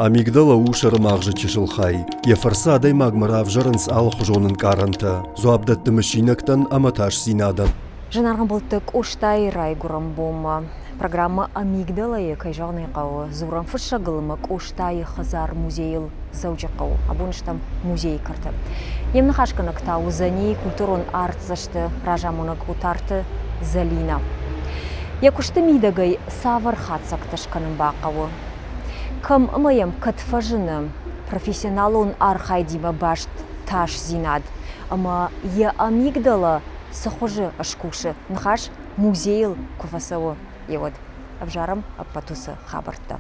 Амигдала у сӕрымагъзы чысыл хай. Йӕ фӕрцы адӕймагмӕ равзӕрынц алыхуызон ӕнкъарӕнтӕ, дзуапп дӕтты мысинӕгтӕн ӕмӕ тасдзинадӕн. Зынаргъ ӕмбӕлттӕ Къостайы райгуырӕн бонмӕ. Программӕ «Амигдала-йы, кӕй зӕгъын ӕй хъӕуы, дзурӕм фыссӕгыл ӕмӕ Къостайы хӕдзар-музейыл Дзӕуджыхъӕуы. Абон стӕм музейы кӕрты. Не мныхасгӕнӕг та уыдзӕни культурон артдзӕсты разамонӕг Отарты Зӕлинӕ. Йӕ куысты мидӕгӕй цавӕр хатдзӕгтӕ скӕнын бахъӕуы? Кӕм ӕмӕ йӕм кӕд фӕзыны профессионалон архайдимӕ баст тасдзинад ӕмӕ йӕ амигдала цы хуызы скусы, ныхас музейыл куы фӕцӕуы, уӕд ӕвзарӕм ӕппӕт уыцы хабӕрттӕ.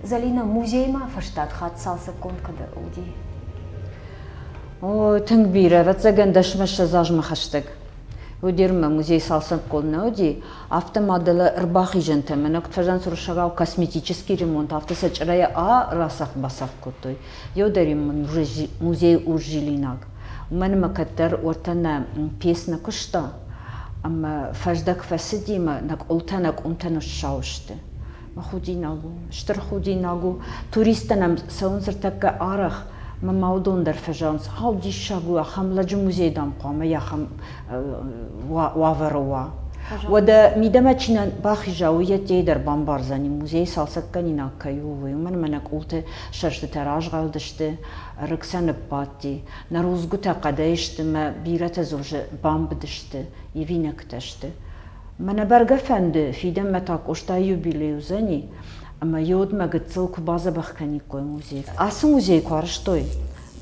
Зӕлинӕ, музеймӕ фӕстаг хатт цалцӕггонд кӕд уыди? О, тынг бирӕ, ӕвӕццӕгӕн дӕсмӕ ссӕдз азмӕ хӕстӕг. Уыдирмӕ музей цалцӕггонд нӕ уыди, афтӕ ма дӕлӕ ӕрбахизӕнтӕ, мӕнӕ куыд фӕзӕгъынц уырыссагау косметический ремонт, афтӕ сӕ чъырӕй а рацагъд-бацагъд кодтой. Еу дӕр ин музей урсжилинаг. Уымӕн ӕмӕ кӕддӕр уӕртӕ нӕ пец нӕ куыста, ӕмӕ фӕздӕг фӕцыди ӕмӕ нӕ къултӕ, нӕ къуымтӕ ныссау сты. Худинаг у, стыр худинаг у. Туристтӕ нӕм цӕуынц ӕртӕккӕ арӕх, ӕмӕ ма уыдон дӕр фӕзӕгъынц, ау, диссаг у, ахӕм лӕджы музей, дам, хъуамӕ ахӕм уавӕры уа. Уӕдӕ мидӕмӕ чи нӕ бахиза, уый ӕддейы дӕр бамбардзӕни, музей цалцӕггӕнинаг кӕй у, уый. Уымӕн ӕмӕ нӕ къулты сӕрстытӕ разгъӕлдысты, рыг сӕ ныббадти. Нӕ рудзгуытӕ хъӕдӕй сты мӕ бирӕтӕ дзы уже бамбыдысты, ивинӕгтӕ сты. Мӕнӕ бӕргӕ фӕнды, фидӕнмӕ та Къостайы юбилей уыдзӕни, ӕмӕ йодмӕ гыццыл куы бадзӕбӕх кӕниккой музей. Ацы музей куы арӕзтой,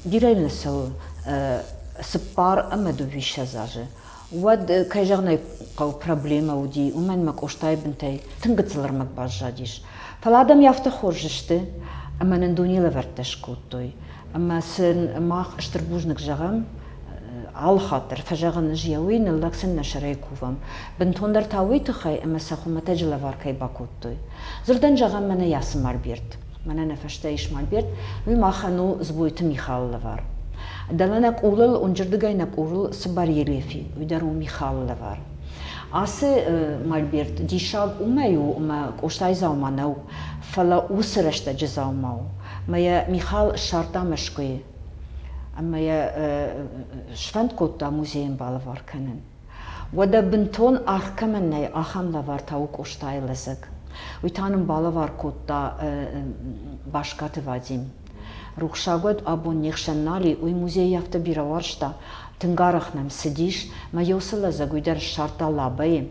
бирӕ нӕ цӕуы, цыппар ӕмӕ дыууиссӕдз азы, уӕд, кӕй зӕгъын ӕй хъӕуы, проблемӕ уыди, уымӕн ӕмӕ Къостайы бынтӕй тынг гыццыл ӕрмӕг баззадис. Фӕлӕ адӕм афтӕ хорз сты, ӕмӕ нын дуне лӕвӕрттӕ скодтой. Ӕмӕ сын мах стыр бузныг зӕгъӕм, алы хатт дӕр фӕзӕгъын ӕз йӕ уый, ныллӕг сын нӕ сӕрӕй кувӕм. Бынтондӕр та уый тыххӕй, ӕмӕ сӕ хуымӕтӕджы лӕвар кӕй бакодтой. Дзырдӕн зӕгъӕм мӕнӕ ацы мольберт. Мӕнӕ нӕ фӕстӕ ис мольберт, уый махӕн у Дзбойты Михалы лӕвар. Дӕлӕ нӕ къулыл, уынджырдыгӕй нӕ къулыл цы барельеф и, уый дӕр у Михалы лӕвар. Ацы мольберт диссаг уымӕй у, ӕмӕ Къостайы дзаума нӕу, фӕлӕ уыцы рӕстӕджы дзаума у. Мӕ йӕ Михал ссардта Мӕскуыйы ӕмӕ йӕ сфӕнд кодта музейӕн балӕвар кӕнын. Уӕдӕ бынтон аргъ кӕмӕн нӕй, ахӕм лӕвар та у Къостайы лӕдзӕг. Уый та нын балӕвар кодта Баскаты Вадим. Рухсаг уӕд абон не хсӕн нал и, уый музейы афтӕ бирӕ уарзта, тынг арӕх нӕм цыдис, мӕ уыцы лӕдзӕг уый дӕр ссардта Лабӕйы.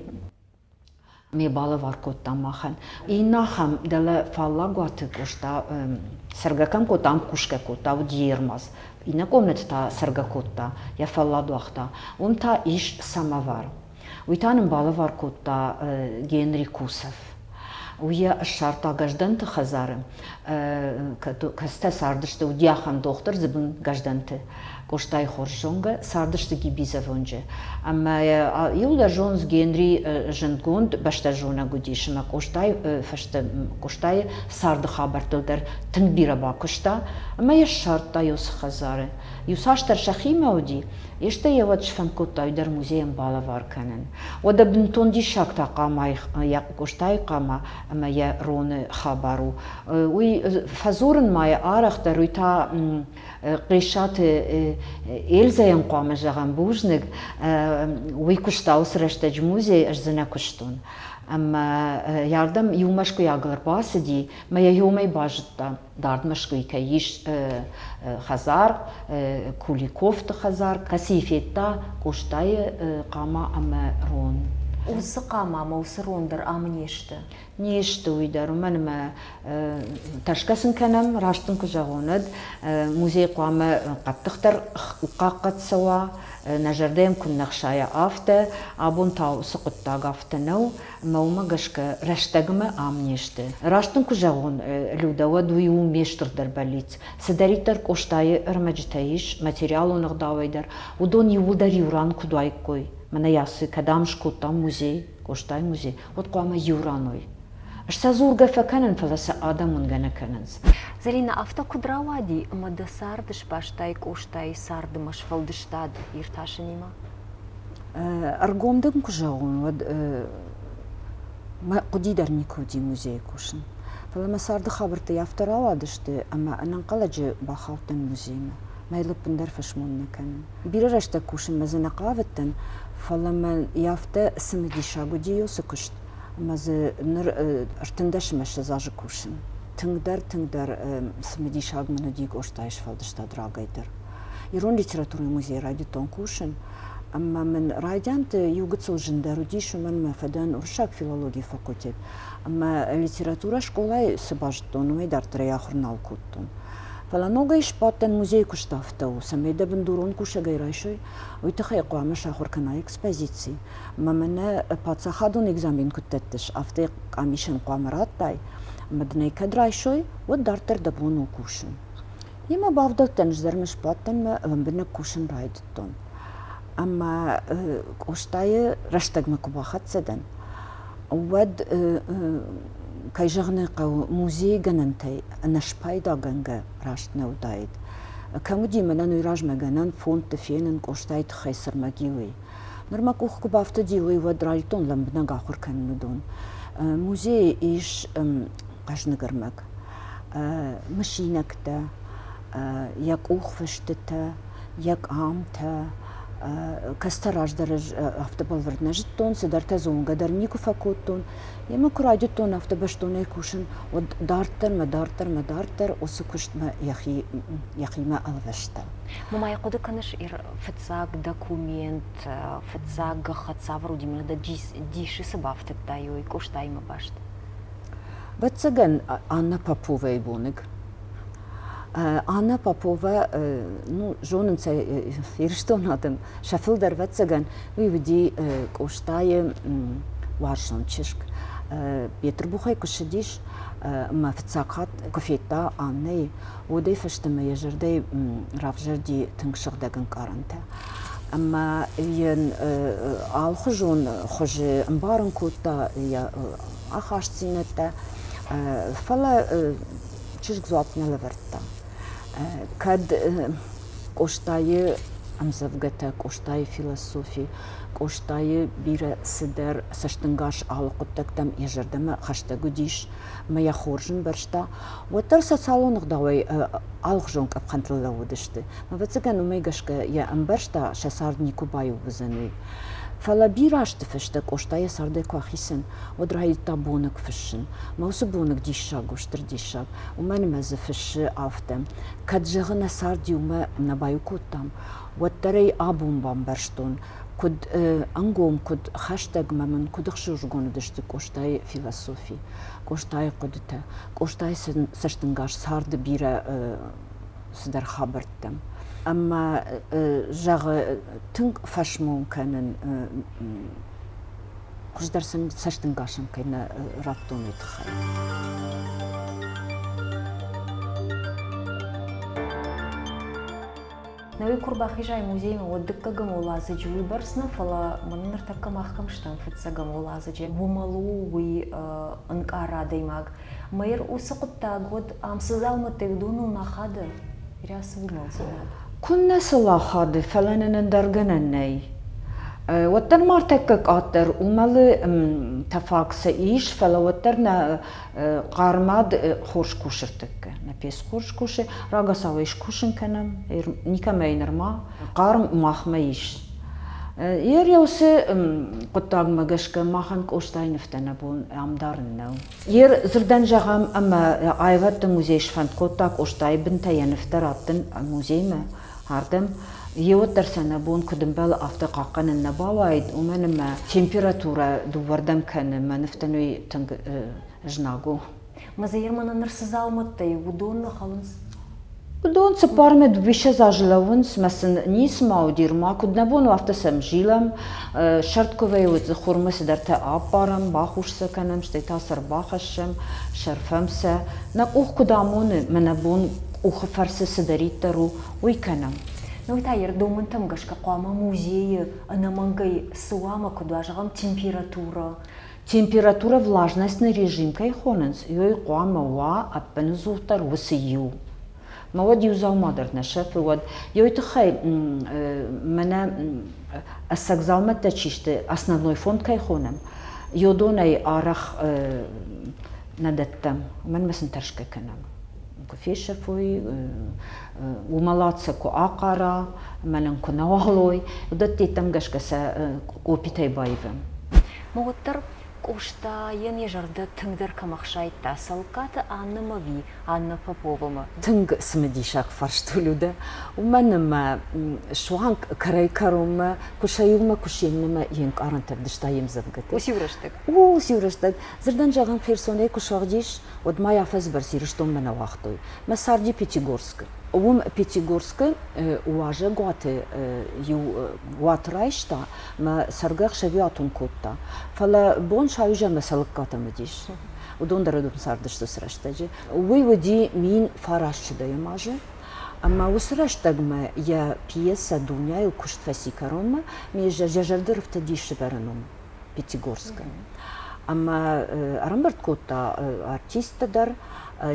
Ме балӕвар кодта махӕн. Иннӕ ахӕм дӕлӕ фаллаг уаты Къоста цӕргӕ кӕм кодта, ам кусгӕ кодта, уыд йе рмадз. Иннӕ къомнӕты та цӕргӕ кодта, йӕ фӕллад уагъта. Уым та ис самовар. Уый та нын балӕвар кодта Генри Кусов. Уый йӕ ссардта Гӕздӕнты хӕдзары. Кӕцытӕ цардысты, уыди ахӕм дохтыр Дзыбын Гӕздӕнты. Къостайы хорз зонгӕ, цардысты Гибизовонджы. Ӕмӕ иу дӕр зонынц, Генри зындгонд бӕстӕзонӕг уыдис ӕмӕ Къостайы фӕстӕ Къостайы царды хабӕрттыл дӕр тынг бирӕ бакуыста ӕмӕ йӕ ссардта уыцы хӕдзары. Иуцасдӕр сӕхимӕ уыди, исты йӕ уӕд сфӕнд кодта уый дӕр музейӕн балӕвар кӕнын. Уӕдӕ бынтон диссаг та хъамайы, йӕ Къостайы хъама ӕмӕ йӕ роны хабар у. Уый фӕдзурын ма йӕ арӕхдӕр, уый та Хъесаты Эльзӕйӕн хъуамӕ зӕгъӕм бузныг. Уый куыста уыцы рӕстӕджы музейы, ӕз дзы нӕ куыстон. Ӕмӕ йардӕм иу мӕскуыйагыл ӕрбацыди, мӕ йӕ иумӕ базыдта, дард Мӕскуыйы кӕй ис хӕдзар, Куликовты хӕдзар, кӕцыйы федта Къостайы хъама ӕмӕ рон. Уыцы хъама ӕмӕ уыцы рон дӕр ам не сты? Не сты уый дӕр, уымӕн ӕмӕ тӕрсгӕ сын кӕнӕм, раст дын куы зӕгъон, уӕд музей хъуамӕ хъӕддыхдӕр хъахъхъӕд цӕуа, нӕ зӕрдӕ йӕм куыннӕ хсайа, афтӕ. Абон та уыцы хъуыддаг афтӕ нӕу, ӕмӕ уымӕ гӕсгӕ рӕстӕгмӕ ам не сты. Раст дын куы зӕгъон, Людӕ, уӕд уый у ме стырдӕр бӕллиц. Цыдӕриддӕр Къостайы ӕрмӕджытӕ ис, материалон ӕгъдауӕй дӕр, уыдон иууылдӕр иу ран куыд уаиккой. Мӕнӕ ацы, кӕд ам скодтам музей. Къостайы музей, уӕд хъуамӕ иу ран уой. Ӕз сӕ дзургӕ фӕкӕнын, фӕлӕ сӕ адӕм уынгӕ нӕ кӕнынц. Зӕринӕ, афтӕ куыд рауади, ӕмӕ дӕ цард сбастай Къостайы цардмӕ сфӕлдыстад иртасынимӕ? Ӕргом дын куы зӕгъон, уӕд мӕ хъуыди дӕр никуы уыди музейы кусын. Фӕлӕ мӕ царды хабӕрттӕ афтӕ рауадысты, ӕмӕ ӕнӕнхъӕлӕджы бахаудтӕн музеймӕ. Мӕ лӕппындӕр фӕсмон нӕ кӕнын. Бирӕ рӕстӕг кусынмӕ дзы нӕ хъавыдтӕн, фӕлӕ мӕ афтӕ цымыдисаг уыди уыцы куыст, ӕмӕ дзы ныр 13 ӕмӕ 20 азы кусын. Тынгдӕр, тынгдӕр цымыдисаг мын уыди Къостайы сфӕлдыстад рагӕй дӕр. Ирон литературӕйы музейы райдыдтон кусын, ӕмӕ мын райдианты иу гыццыл зындӕр уыдис, уымӕн мӕ фӕдӕн уырыссаг филологийы факультет, ӕмӕ литературӕ скъолайы цы базыдтон, уымӕй дарддӕр ӕй ахуыр нал кодтон. Фӕлӕ ногӕй сбадтӕн музейы куыст афтӕ у, цӕмӕй дӕ бындурон кусӕгӕй райсой, уый тыххӕй хъуамӕ сахуыр кӕнай экспозици. Ӕмӕ мӕнӕ паддзахадон экзамен куыд дӕттыс, афтӕ къамисӕн хъуамӕ радтай, ӕмӕ дын ӕй кӕд райсой, уӕд дарддӕр дӕ бон у кусын. Йемӕ бавдӕлдтӕн, ӕз дӕр ма сбадтӕн мӕ лӕмбынӕг кусын райдыдтон. Ӕмӕ Къостайы рӕстӕгмӕ куы бахӕццӕ дӕн, уӕд, кӕй зӕгъын ӕй хъӕуы, музейы гӕнӕнтӕй ӕнӕспайдагӕнгӕ раст нӕ уыдаид. Кӕм уыди мӕнӕн уый размӕ гӕнӕн фондты фенын Къостайы тыххӕй цы рмӕг и, уый. Ныр мӕ къух куы бафтыди, уый уӕд райдыдтон лӕмбынӕг ахуыр кӕнын уыдон. Музейы ис хъӕзныг ӕрмӕг, мысинӕгтӕ, йӕ къухфыстытӕ, йӕ къамтӕ. Кӕцытӕ раздӕр ӕз афтӕ бӕлвырд нӕ зыдтон, цыдӕртӕ зонгӕ дӕр никуы фӕкодтон. Емӕ куы райдыдтон афтӕ бӕстонӕй кусын, уӕд дарддӕрмӕ, дарддӕрмӕ, дарддӕр уыцы куыстмӕ йӕхи, йӕхимӕ ӕлвӕста. Мамӕ, хъуыды кӕныс, фыццаг документ, фыццаг гӕххӕтт цавӕр уыди, мӕнӕ дӕ дисы цы бафтыдтай, уый Къостаимӕ баст? Ӕвӕццӕгӕн, Анна Поповайы боныг. Анна Попова, ну, зонынц ӕй Ирыстоны адӕм, сӕ фылдӕр, ӕвӕццӕгӕн, уый уыди Къостайы уарзон чызг. Бетъырбухӕй куы ссыдис ӕмӕ фыццаг хатт куы федта Аннӕйы, уӕдӕй фӕстӕмӕ йӕ зӕрдӕйы равзӕрди тынг сыгъдӕг ӕнкъарӕнтӕ. Ӕмӕ йын алыхуызон хуызы ӕмбарын кодта йӕ ахастдзинӕдтӕ, фӕлӕ чызг дзуапп нӕ лӕвӕрдта. Кӕд Къостайы ӕмдзӕвгӕтӕ, Къостайы философи, Къостайы бирӕ цыдӕр цӕстӕнгас алы хъуыддӕгтӕм йӕ зӕрдӕмӕ хӕстӕг уыдис ӕмӕ йӕ хорз ӕмбӕрста, уӕддӕр социалон ӕгъдауӕй алыхуызон къӕпхӕнтыл лӕууыдысты. Ӕвӕццӕгӕн, уымӕй гӕсгӕ йӕ ӕмбӕрста, сӕ цард никуы баиу уыдзӕн, уый. Фӕлӕ бирӕ азты фӕстӕ Къоста йӕ цардӕй куы ахицӕн, уӕд райдыдта боныг фыссын. Мӕ уыцы боныг диссаг у, стыр диссаг. Уымӕн ӕмӕ дзы фыссы афтӕ. Кӕд, зӕгъы, нӕ цард иумӕ нӕ баиу кодтам, уӕддӕр ӕй абон бамбӕрстон, куыд ӕнгом, куыд хӕстӕгмӕ мын куыд ӕхсызгон уыдысты Къостайы философи, Къостайы хъуыдытӕ, Къостайы цӕстӕнгас царды бирӕ цыдӕр хабӕрттӕм. Ӕмӕ, зӕгъы, тынг фӕсмон кӕнын, хуыздӕр сын цӕстӕнгасӕн кӕй нӕ радтон, уый тыххӕй. Науи куы рбахизай музеймӕ, уӕд дыккӕгӕм уӕладзыджы уыйбӕрц нӕ, фӕлӕ мӕн ныртӕккӕ мах кӕм стӕм фыццӕгӕм уӕладзыджы, уымӕл у уый ӕнкъары адӕймаг. Мэр уыцы хъуыддаг уӕд ам цы дзаумӕттӕй уыдоныл нӕ ахады? Бирӕ цы уымӕлдзинад? Куыннӕ сыл ахады, фӕлӕ нын ӕндӕр гӕнӕн нӕй. Уӕддӕр ма ӕртӕккӕ къаддӕр уымӕлы тӕфаг цы ис, фӕлӕ уӕддӕр нӕ хъӕрмад хорз кусы ӕртӕккӕ. Нӕ пец хорз кусы, рагацау ӕй скусын кӕнӕм, никӕмӕй нырма. Хъарм махмӕ ис. Йе уыцы хъуыддагмӕ гӕсгӕ махӕн Къостайы нывтӕ нӕ бон ам дарын нӕу. Йе дзырдӕн зӕгъӕм, ӕмӕ аивӕдты музей сфӕнд кодта Къостайы бынтӕ йӕ нывтӕ раттын музеймӕ, ардӕм. Йеуӕддӕр сӕ нӕ бон куыд ӕмбӕлы, афтӕ хъахъхъӕнын нӕ бауаид, уымӕн ӕмӕ температурӕ дыууӕрдӕм кӕны, мӕ нывтӕн уый тынг знаг у. Музейы мӕнӕ ныр цы дзаумӕттӕ и, уыдон нӕ хӕлынц? Уыдон цыппармӕ дыууиссӕдз азы лӕууынц, мӕ сын ницыма уыди, ма куыд нӕ бон у, афтӕ сӕм зилӕм. Сӕрд куы вӕййы, уӕд дзы хурмӕ цыдӕртӕ аппарӕм, бахус сӕ кӕнӕм, стӕй та сӕ ӕрбахӕссӕм, сӕрфӕм сӕ. Нӕ къух куыд амоны, мӕ нӕ бон къухы фӕрцы цыдӕриддӕр у, уый кӕнӕм. Ныр та йе рдомӕнтӕм гӕсгӕ хъуамӕ музейы ӕнӕмӕнгӕй цы уа ӕмӕ куыд уа, зӕгъӕм, температурӕ. Температурӕ влажностный режим кӕй хонынц, уый хъуамӕ уа ӕппынӕдзухдӕр уыцы иу. Мӕ уӕд иу дзаума дӕр нӕ сӕфы, уӕд йой тыххӕй мӕнӕ ӕцӕг дзаумӕттӕ чи сты, основной фонд кӕй хонӕм, йодонӕй арӕх нӕ дӕттӕм, уымӕн ӕмӕ сын тӕрсгӕ кӕнӕм. Куы фесӕфой, уымӕлад сӕ куы ахъара, мӕнӕн куы нӕ уал уой, уыдӕттӕм гӕсгӕ сӕ къопитӕй баивӕм. Мӕ уӕддӕр Къостайӕн йӕ зӕрдӕ тынгдӕр кӕм ӕхсайдта, Цӕлыккаты Аннӕмӕ ӕви Аннӕ Поповамӕ? Тынг цымыдисаг фарст у, Людӕ. Уымӕн ӕмӕ суанг кӕрӕй-кӕронмӕ куы сӕ иумӕ, куы се ннӕмӕ йе нкъарӕнтӕ ӕвдыста йе мдзӕвгӕты. Уыциу рӕстӕг? Уыциу рӕстӕг. Дзырдӕн зӕгъӕм, Херсонӕй куы суӕгъд ис, уӕд ма йӕ афӕдзы бӕрц Ирыстонмӕ нӕ уагътой. Мӕ царди Пятигорскы. Уым Пятигорскы уазӕгуаты иу уат райста мӕ цӕргӕ ӕхсӕвиуатон кодта. Фӕлӕ бон сауизӕрмӕ Цӕлыккатӕм уыдис. Уыдон дӕр уыдон цардысты уыцы рӕстӕджы. Уый уыди 1910 азы. Ӕмӕ уыцы рӕстӕгмӕ йӕ пьесӕ Дуняйыл куыст фӕци кӕронмӕ, ме йӕ зӕрды рыфтыди сывӕры ном Пятигорскы. Ӕмӕ ӕрӕмбырд кодта артисттӕ дӕр,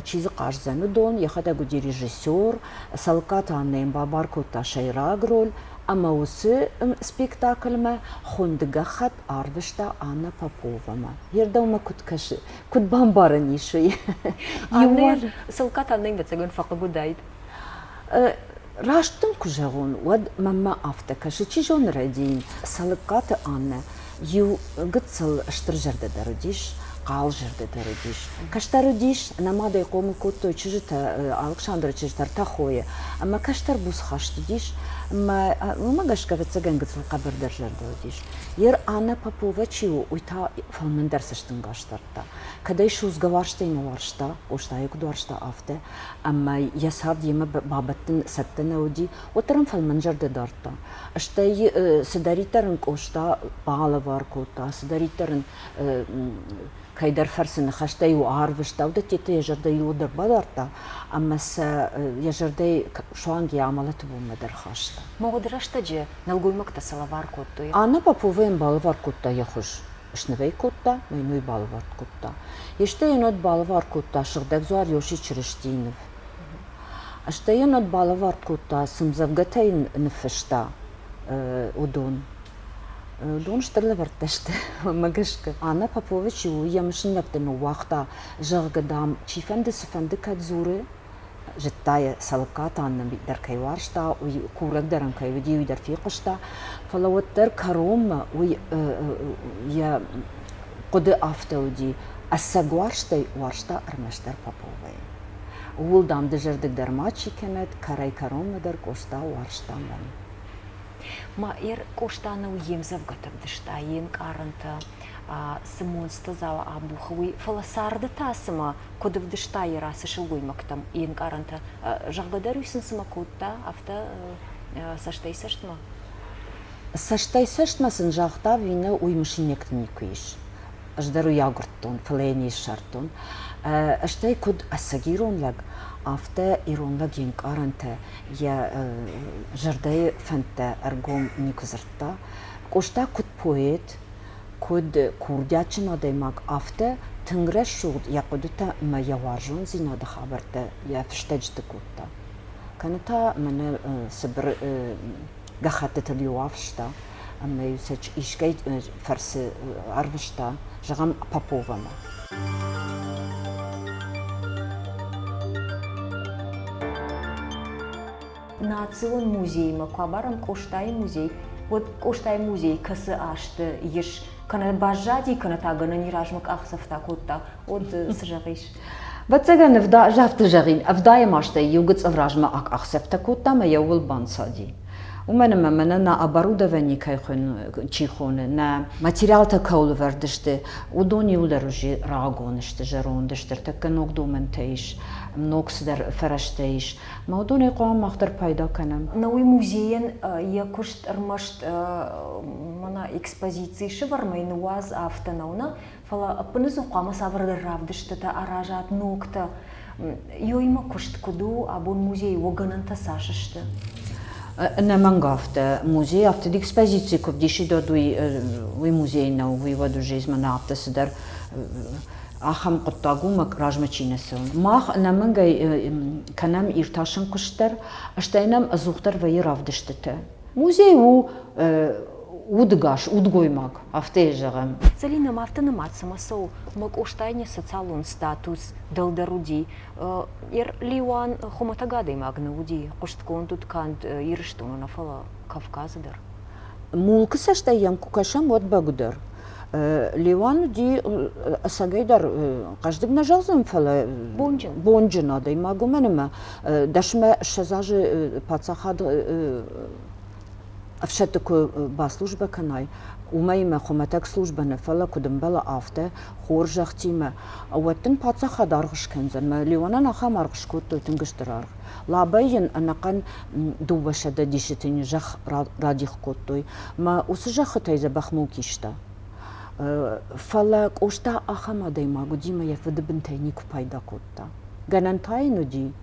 чи дзы хъаздзӕн, уыдон, йӕхӕдӕг уыди режиссер, Цӕлыккаты Аннӕ йын бабар кодта сӕйраг роль, ӕмӕ уыцы спектакльмӕ хуынды гӕххӕтт арвыста Аннӕ Поповамӕ. Йе рдӕумӕ куыд кӕсы, куыд бамбарӕн ис уый? Аннӕ, Цӕлыккаты Аннӕ ӕвӕццӕгӕн фӕхъыг уыдаид. Раст дын куы зӕгъон, уӕд мӕнмӕ афтӕ кӕсы, чи зоны рӕдийын, Цӕлыккаты Аннӕ иу гыццыл стыр зӕрдӕ дӕр уыдис, хъал зӕрдӕ дӕр уыдис. Кӕстӕр уыдис, нӕ мадӕй хъомыл кодтой чызджытӕ, Алыксандры чызджытӕ ӕртӕ хойы, ӕмӕ кӕстӕр буцхаст уыдис, ӕмӕ уымӕ гӕсгӕ, ӕвӕццӕгӕн, гыццыл хъӕбӕрдӕр зӕрдӕ уыдис. Йер Аннӕ Попова чи у, уый та фӕлмӕндӕр цӕстӕнгас дардта. Кӕд ӕй судзгӕ уарзтӕй нӕ уарзта, Къостайы куыд уарзта, афтӕ, ӕмӕ йӕ цард йемӕ бабӕттын цӕттӕ нӕ уыди, уӕддӕр ӕм фӕлмӕнзӕрдӕ дардта. Стӕй цыдӕриддӕр ын Къоста балӕвар кодта, цыдӕриддӕр ын кӕйдӕр фӕрцы ныхӕстӕ-иу арвыста, уыдӕттӕ йӕ зӕрдӕ иууылдӕр бадардта ӕмӕ сӕ йӕ зӕрдӕйы суанг йӕ амӕлӕты бонмӕ дӕр хаста. Мӕ рӕстӕджы нӕлгоймӕгтӕ цы лӕвар кодтой? Аннӕ Попова йын балӕвар кодта йӕ хуыз. Снывӕй кодта, мӕ йын уый балӕвар кодта. Стӕй йын уӕд балӕвар кодта Сыгъдӕг Дзуар Йоси Чырыстийы ныв. Стӕй йын уӕд балӕвар кодта, цы мдзӕвгӕтӕ йын ныффыста, уыдон. Уыдон стыр лӕвӕрттӕ сты, уымӕ гӕсгӕ. Аннӕ Попович у йӕ мысынӕгты ныууагъта, зӕгъгӕ, дам, чифӕнды цыфӕнды кӕд дзуры, зыдта йӕ, Цӕлыккаты Аннӕ дӕр кӕй уарзта, уый курӕг дӕр ын кӕй уыди, уый дӕр фехъуыста, фӕлӕ уӕддӕр кӕронмӕ уый йӕ хъуыды афтӕ уыди, ӕцӕг уарзтӕй уарзта ӕрмӕстдӕр Поповайы. Ууыл, дам, дызӕрдыг дӕр мачи кӕнӕд, кӕрӕй-кӕронмӕ дӕр Къоста уарзта мӕн. Ма эр Къоста нӕу йе мдзӕвгӕтӕ ӕвдыста, йе нкъарӕнтӕ, цы монцтӕ дзауа абухы, уый, фӕлӕ царды та цыма куыд ӕвдыста йӕ рацы сылгоймӕгтӕм йе нкъарӕнтӕ, зӕгъгӕ дӕр-иу сын цыма кодта, афтӕ цӕстӕй-цӕстмӕ? Цӕстӕй-цӕстмӕ сын загъта, ӕви нӕ, уый мысинӕгты никуы ис. Ӕз дӕр уый агуырдтон, фӕлӕ йӕ не ссардтон. Стӕй куыд ӕцӕг ирон лӕг, афтӕ ирон лӕг йе нкъарӕнтӕ, йӕ зӕрдӕйы фӕндтӕ ӕргом никуы дзырдта. Къоста куыд поэт, куыд курдиатджын адӕймаг, афтӕ тынг рӕсугъд йӕ хъуыдытӕ ӕмӕ йӕ уарзондзинады хабӕрттӕ йӕ фыстӕджыты кодта. Кӕнӕ та мӕнӕ цыбыр гӕххӕттытыл-иу афыста ӕмӕ-иу сӕ искӕй фӕрцы ӕрвыста, зӕгъӕм, Поповамӕ. Национ музеймӕ куы абарӕм Къостайы музей, уӕд Къостайы музей кӕцы азты ис, кӕнӕ баззади, кӕнӕ та гӕнӕн и размӕ къахдзӕфтӕ кодта, уӕд цы зӕгъис? Ӕвӕццӕгӕн, афтӕ зӕгъин, ӕвдайӕм азтӕй иу гыццыл размӕ акъахдзӕфтӕ кодта ӕмӕ йӕ ууыл банцади. Уымӕн ӕмӕ мӕнӕ нӕ оборудовани кӕй чи хоны, нӕ материалтӕ кӕуыл ӕвӕрд сты, уыдон иуылдӕр уже рагон сты, зӕронд сты, ӕртӕккӕ ног домӕнтӕ ис, ног цыдӕр фӕрӕзтӕ ис. Ӕмӕ уыдонӕй хъуамӕ мах дӕр пайда кӕнӕм. Науи музейӕн йӕ куыст ӕрмӕст мӕнӕ экспозицийы сывӕрмӕ ныууадз афтӕ нӕу, нӕ, фӕлӕ ӕппынӕдзух хъуамӕ цавӕрдӕр равдыстытӕ аразат, ногтӕ. Ёимӕ куыст куыд у, абон музейы уогӕнӕнтӕ цас сты? Ӕнӕмӕнг афтӕ. Музей афтӕ экспозици куы вдисид, уӕд уый, уый музей нӕу, уый уӕд уже мӕнӕ афтӕ цыдӕр ахӕм хъуыддаг у, мӕ размӕ чи нӕ цӕуы. Мах ӕнӕмӕнгӕй кӕнӕм иртасӕн куыст дӕр, стӕй нӕм ӕдзухдӕр вӕййы равдыстытӕ. Музей у удыгас, удгоймаг, афтӕ йӕ зӕгъӕм. Зӕлинӕ, ма афтӕ нымад цӕмӕ цӕуы, мӕ Къостайы социалон статус дӕлдӕр уыди. Леуан хуымӕтӕг адӕймаг нӕ уыди, хъуыстгонд уыд канд Ирыстоны нӕ, фӕлӕ Кавказы дӕр. Мулкы цӕстӕй йӕм куы кӕсӕм, уӕд бӕгуыдӕр. Леуан уыди ӕцӕгӕйдӕр хъӕздыг нӕ зӕгъдзӕн, фӕлӕ бонджын, бонджын адӕймаг, уымӕн ӕмӕ 10-20 азы паддзахад ӕфсӕдты куы баслужбӕ кӕнай, уымӕй мӕ хуымӕтӕг службӕ нӕ, фӕлӕ куыд ӕмбӕлы, афтӕ хорзӕхтимӕ, уӕд дын паддзахад аргъ скӕндзӕн. Мӕ Леуанӕн ахӕм аргъ скодтой, тынг стыр аргъ. Лабӕй йын ӕнӕхъӕн 200 десятины зӕхх радих кодтой, мӕ уыцы зӕххытӕй дзӕбӕх мулк иста. Фӕлӕ Къоста ахӕм адӕймаг уыди, мӕ йӕ фыды бынтӕй никуы пайда кодта. Гӕнӕн та йын уыди.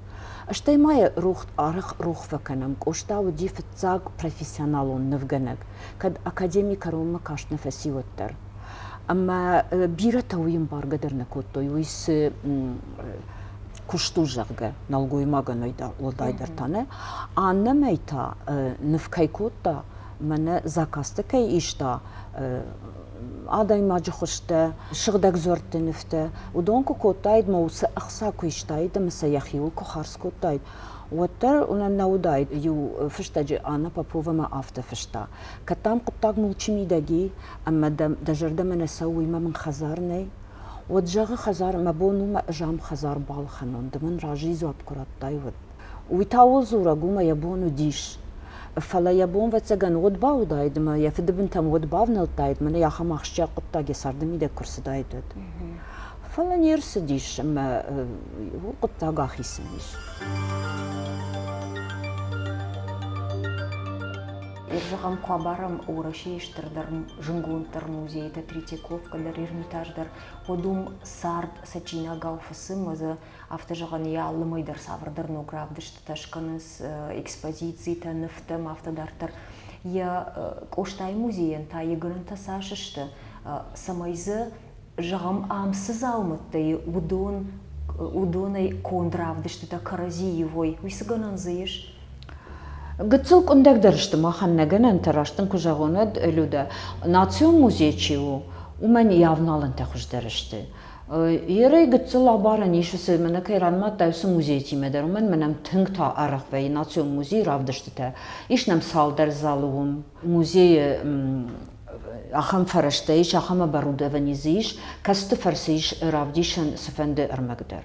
Стӕй ма йӕ арӕх рох фӕкӕнӕм, Къоста уыди фыццаг профессионалон нывгӕнӕг, кӕд академи кӕронмӕ каст нӕ фӕци, уӕддӕр. Ӕмӕ бирӕтӕ уый ӕмбаргӕ дӕр нӕ кодтой, уый цы куыст у, зӕгъгӕ, нӕлгоймагӕн уӕлдайдӕр та нӕ. Аннӕмӕй та ныв кӕй кодта, мӕнӕ заказтӕ кӕй иста, адӕймаджы хуызтӕ, сыгъдӕг дзуӕртты нывтӕ, уыдон куы кодтаид мӕ уыцы ӕхца куы истаид ӕмӕ сӕ йӕхиуыл куы хардз кодтаид, уӕддӕр нӕ уыдаид. Иу фыстӕджы Анна Поповамӕ афтӕ фыста: Кӕд дӕм хъуыддаг мулчы мидӕг и, ӕмӕ дӕ зӕрдӕмӕ нӕ цӕуы, уый мӕ мын хӕдзар нӕй, уӕд зӕгъы хӕдзар, мӕ бон у мӕ ӕз ам хӕдзар балхӕнон, ды мын разыйы дзуапп куы радтай, уӕд. Уый та ууыл дзурӕг у, мӕ йӕ бон уыдис. Фӕлӕ йӕ бон, ӕвӕццӕгӕн, уӕд бауыдаид ӕмӕ йӕ фыдыбынтӕм уӕд бавнӕлдтаид, мӕнӕ ахӕм ахсджиаг хъуыддаг йӕ царды мидӕг куы рцыдаид, уӕд. Фӕлӕ не рцыдис ӕмӕ хъуыддаг ахицӕн ис. Зӕгъӕм, куы абарӕм Уӕрӕсейы стырдӕр, зынгонддӕр музейтӕ, Третьяковкӕ дӕр, Эрмитаж дӕр, уӕд уым цард цӕджджинагау фыцы ӕмӕ дзы афтӕ зӕгъӕн, йӕ алы мӕй дӕр цавӕрдӕр ног равдыстытӕ скӕнынц, экспозицитӕ, нывтӕ ӕмӕ афтӕ дарддӕр. Йӕ Къостайы музейӕн та йӕ гӕнӕнтӕ цас сты, цӕмӕй дзы, зӕгъӕм, ам цы дзаумӕттӕ и, уыдон уыдонӕй конд равдыстытӕ кӕрӕдзи ивой, уый цы гӕнӕн дзы ис? Гыццыл къуындӕгдӕр сты махӕн нӕ гӕнӕнтӕ, раст дын куы зӕгъон, уӕд, Людӕ, национ музей чи у, уымӕн йӕ авналӕнтӕ хуыздӕр сты. Ерӕй гыццыл абарӕн ис уыцы, мӕнӕ кӕй ранымадтай, уыцы музейтимӕ дӕр, уымӕн мӕнӕм тынг та арӕх вӕййы национ музейы равдыстытӕ. Ис нӕм цалдӕр залы уым. Музейы ахӕм фӕрӕзтӕ ис, ахӕм оборудовани дзы ис, кӕцыты фӕрцы ис равдисӕн цыфӕнды ӕрмӕг дӕр.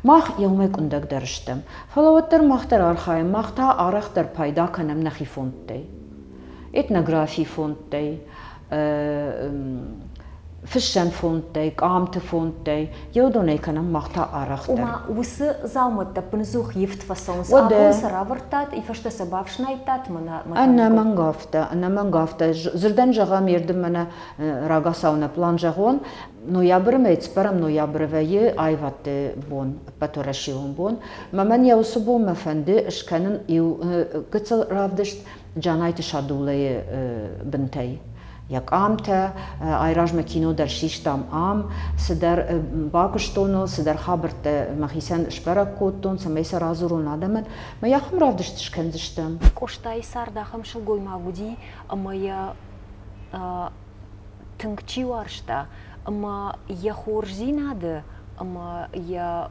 Мах иумӕ къуындӕгдӕр стӕм, фӕлӕ уӕддӕр мах дӕр архайӕм, мах та арӕхдӕр пайда кӕнӕм нӕхи фондтӕй. Этнографийы фондтӕй, фыссӕн фондтӕй, къамты фондтӕй, еуыдонӕй кӕнӕм мах та арӕхдӕр. Ома уыцы дзаумӕттӕ ӕппынӕдзух ивд фӕцӕуынц. Абон сӕ равӕрдтат, и фӕстӕ сӕ бафснайдтат, мӕнӕ Ӕнӕмӕнг афтӕ, ӕнӕмӕнг афтӕ. Дзырдӕн зӕгъӕм, йе рдым мӕнӕ рагацау нӕ план зӕгъон, ноябры мӕй цыппӕрӕм ноябры вӕййы аивӕдты бон, ӕппӕтуӕрӕсеон бон. Мӕ мӕн йӕ уыцы бонмӕ фӕнды скӕнын иу гыццыл равдыст Джанайты Садуллӕйы бынтӕй. Йӕ къамтӕ, айразмӕ кино дӕр систам ам, цыдӕр бакуыстон ыл, цыдӕр хабӕрттӕ мӕхицӕн сбӕрӕг кодтон, цӕмӕй сӕ радзурон адӕмӕн. Мӕ ахӕм равдыст скӕндзыстӕм. Къостайы цард ахӕм сылгоймаг уыди, ӕмӕ йӕ тынг чи уарзта, ӕмӕ йӕ хорздзинады ӕмӕ йӕ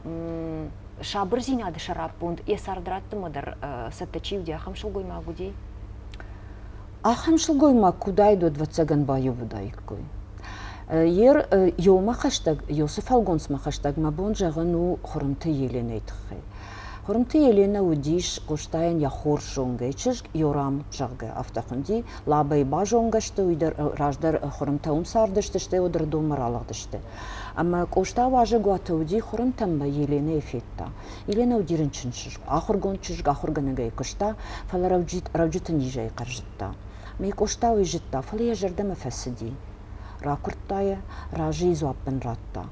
сабырдзинады сӕраппонд йӕ цард раттынмӕ дӕр цӕттӕ чи уыди, ахӕм сылгоймаг уыди? Ахӕм сылгоймаг куы уыдаид, уӕд, ӕвӕццӕгӕн, баиу уыдаиккой. Ер еумӕ хӕстӕг, Иосы фӕлгонцмӕ хӕстӕг мӕ бон зӕгъын у Хуырымты Еленӕйы тыххӕй. Хуырымты Еленӕ уыдис Къостайӕн йӕ хорз зонгӕ чызг Йорам, зӕгъгӕ, афтӕ хуынди. Лабӕйы базонгӕ сты, уый дӕр раздӕр Хуырымтӕ уым цардысты, стӕй уӕд Ӕрыдонмӕ ралыгъдысты. Ӕмӕ Къоста уазӕгуаты уыди Хуырымтӕм мӕ Еленӕйы федта. Еленӕ уыди рынчын чызг, ахуыргонд чызг, ахуыргӕнӕгӕй куыста, фӕлӕ рӕуджыты низӕй хъӕрзыдта. Мӕ Къоста уый зыдта, фӕлӕ йӕ зӕрдӕмӕ фӕцыди. Ракуырдта йӕ, разыйы дзуапп ын радта.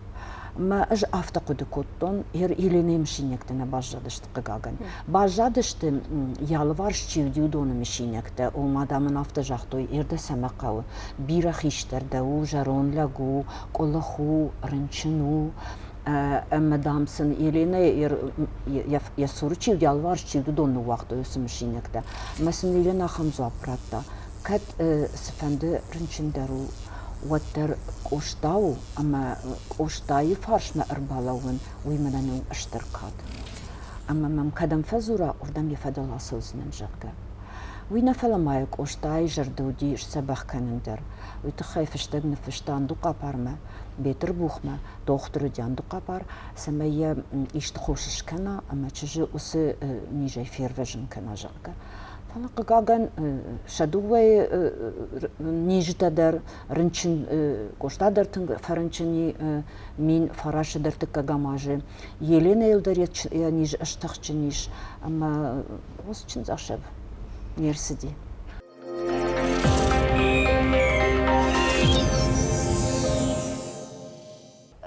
Ӕмӕ ӕз афтӕ хъуыды кодтон, Еленӕйы мысинӕгтӕ нӕ баззадысты, хъыгагӕн. Баззадысты, йӕ алыварс чи уыди, уыдоны мысинӕгтӕ. Ома, дам ын афтӕ загътой, Ирдӕ цӕмӕ хъӕуы? Бирӕ хистӕр дӕ у, зӕронд лӕг у, къуылых у, рынчын у. Ӕмӕ, дам, сын Еленӕ йӕ цуры чи уыд, йӕ алыварс чи уыд, уыдон ныууагътой уыцы мысинӕгтӕ. Ӕмӕ сын Еленӕ ахӕм дзуапп радта, кӕд цыфӕнды рынчын дӕр у, уӕддӕр Къоста у ӕмӕ Къостайы фарсмӕ ӕрбалӕууын, уый мӕнӕн у стыр кад. Ӕмӕ мӕм кӕдӕм фӕдзура, уырдӕм йӕ фӕдыл ацӕудзынӕн, зӕгъгӕ. Уый нӕ, фӕлӕ ма йӕ Къостайы зӕрды уыди сдзӕбӕх кӕнын дӕр. Уый тыххӕй фыстӕг ныффыста Андухъапармӕ, Бетъырбухмӕ, дохтыр уыди Андухъапар, цӕмӕй йӕ исты хос скӕна ӕмӕ чызджы уыцы низӕй фервӕзын кӕна, зӕгъгӕ. Фӕлӕ, хъыгагӕн, сӕ дыууӕйы низтӕ дӕр рынчын, Къоста дӕр тынг фӕрынчын и 1903 азы. Еленӕйыл дӕр йӕ низ стыхджын ис, ӕмӕ уыцы чындзӕхсӕв не рцыди.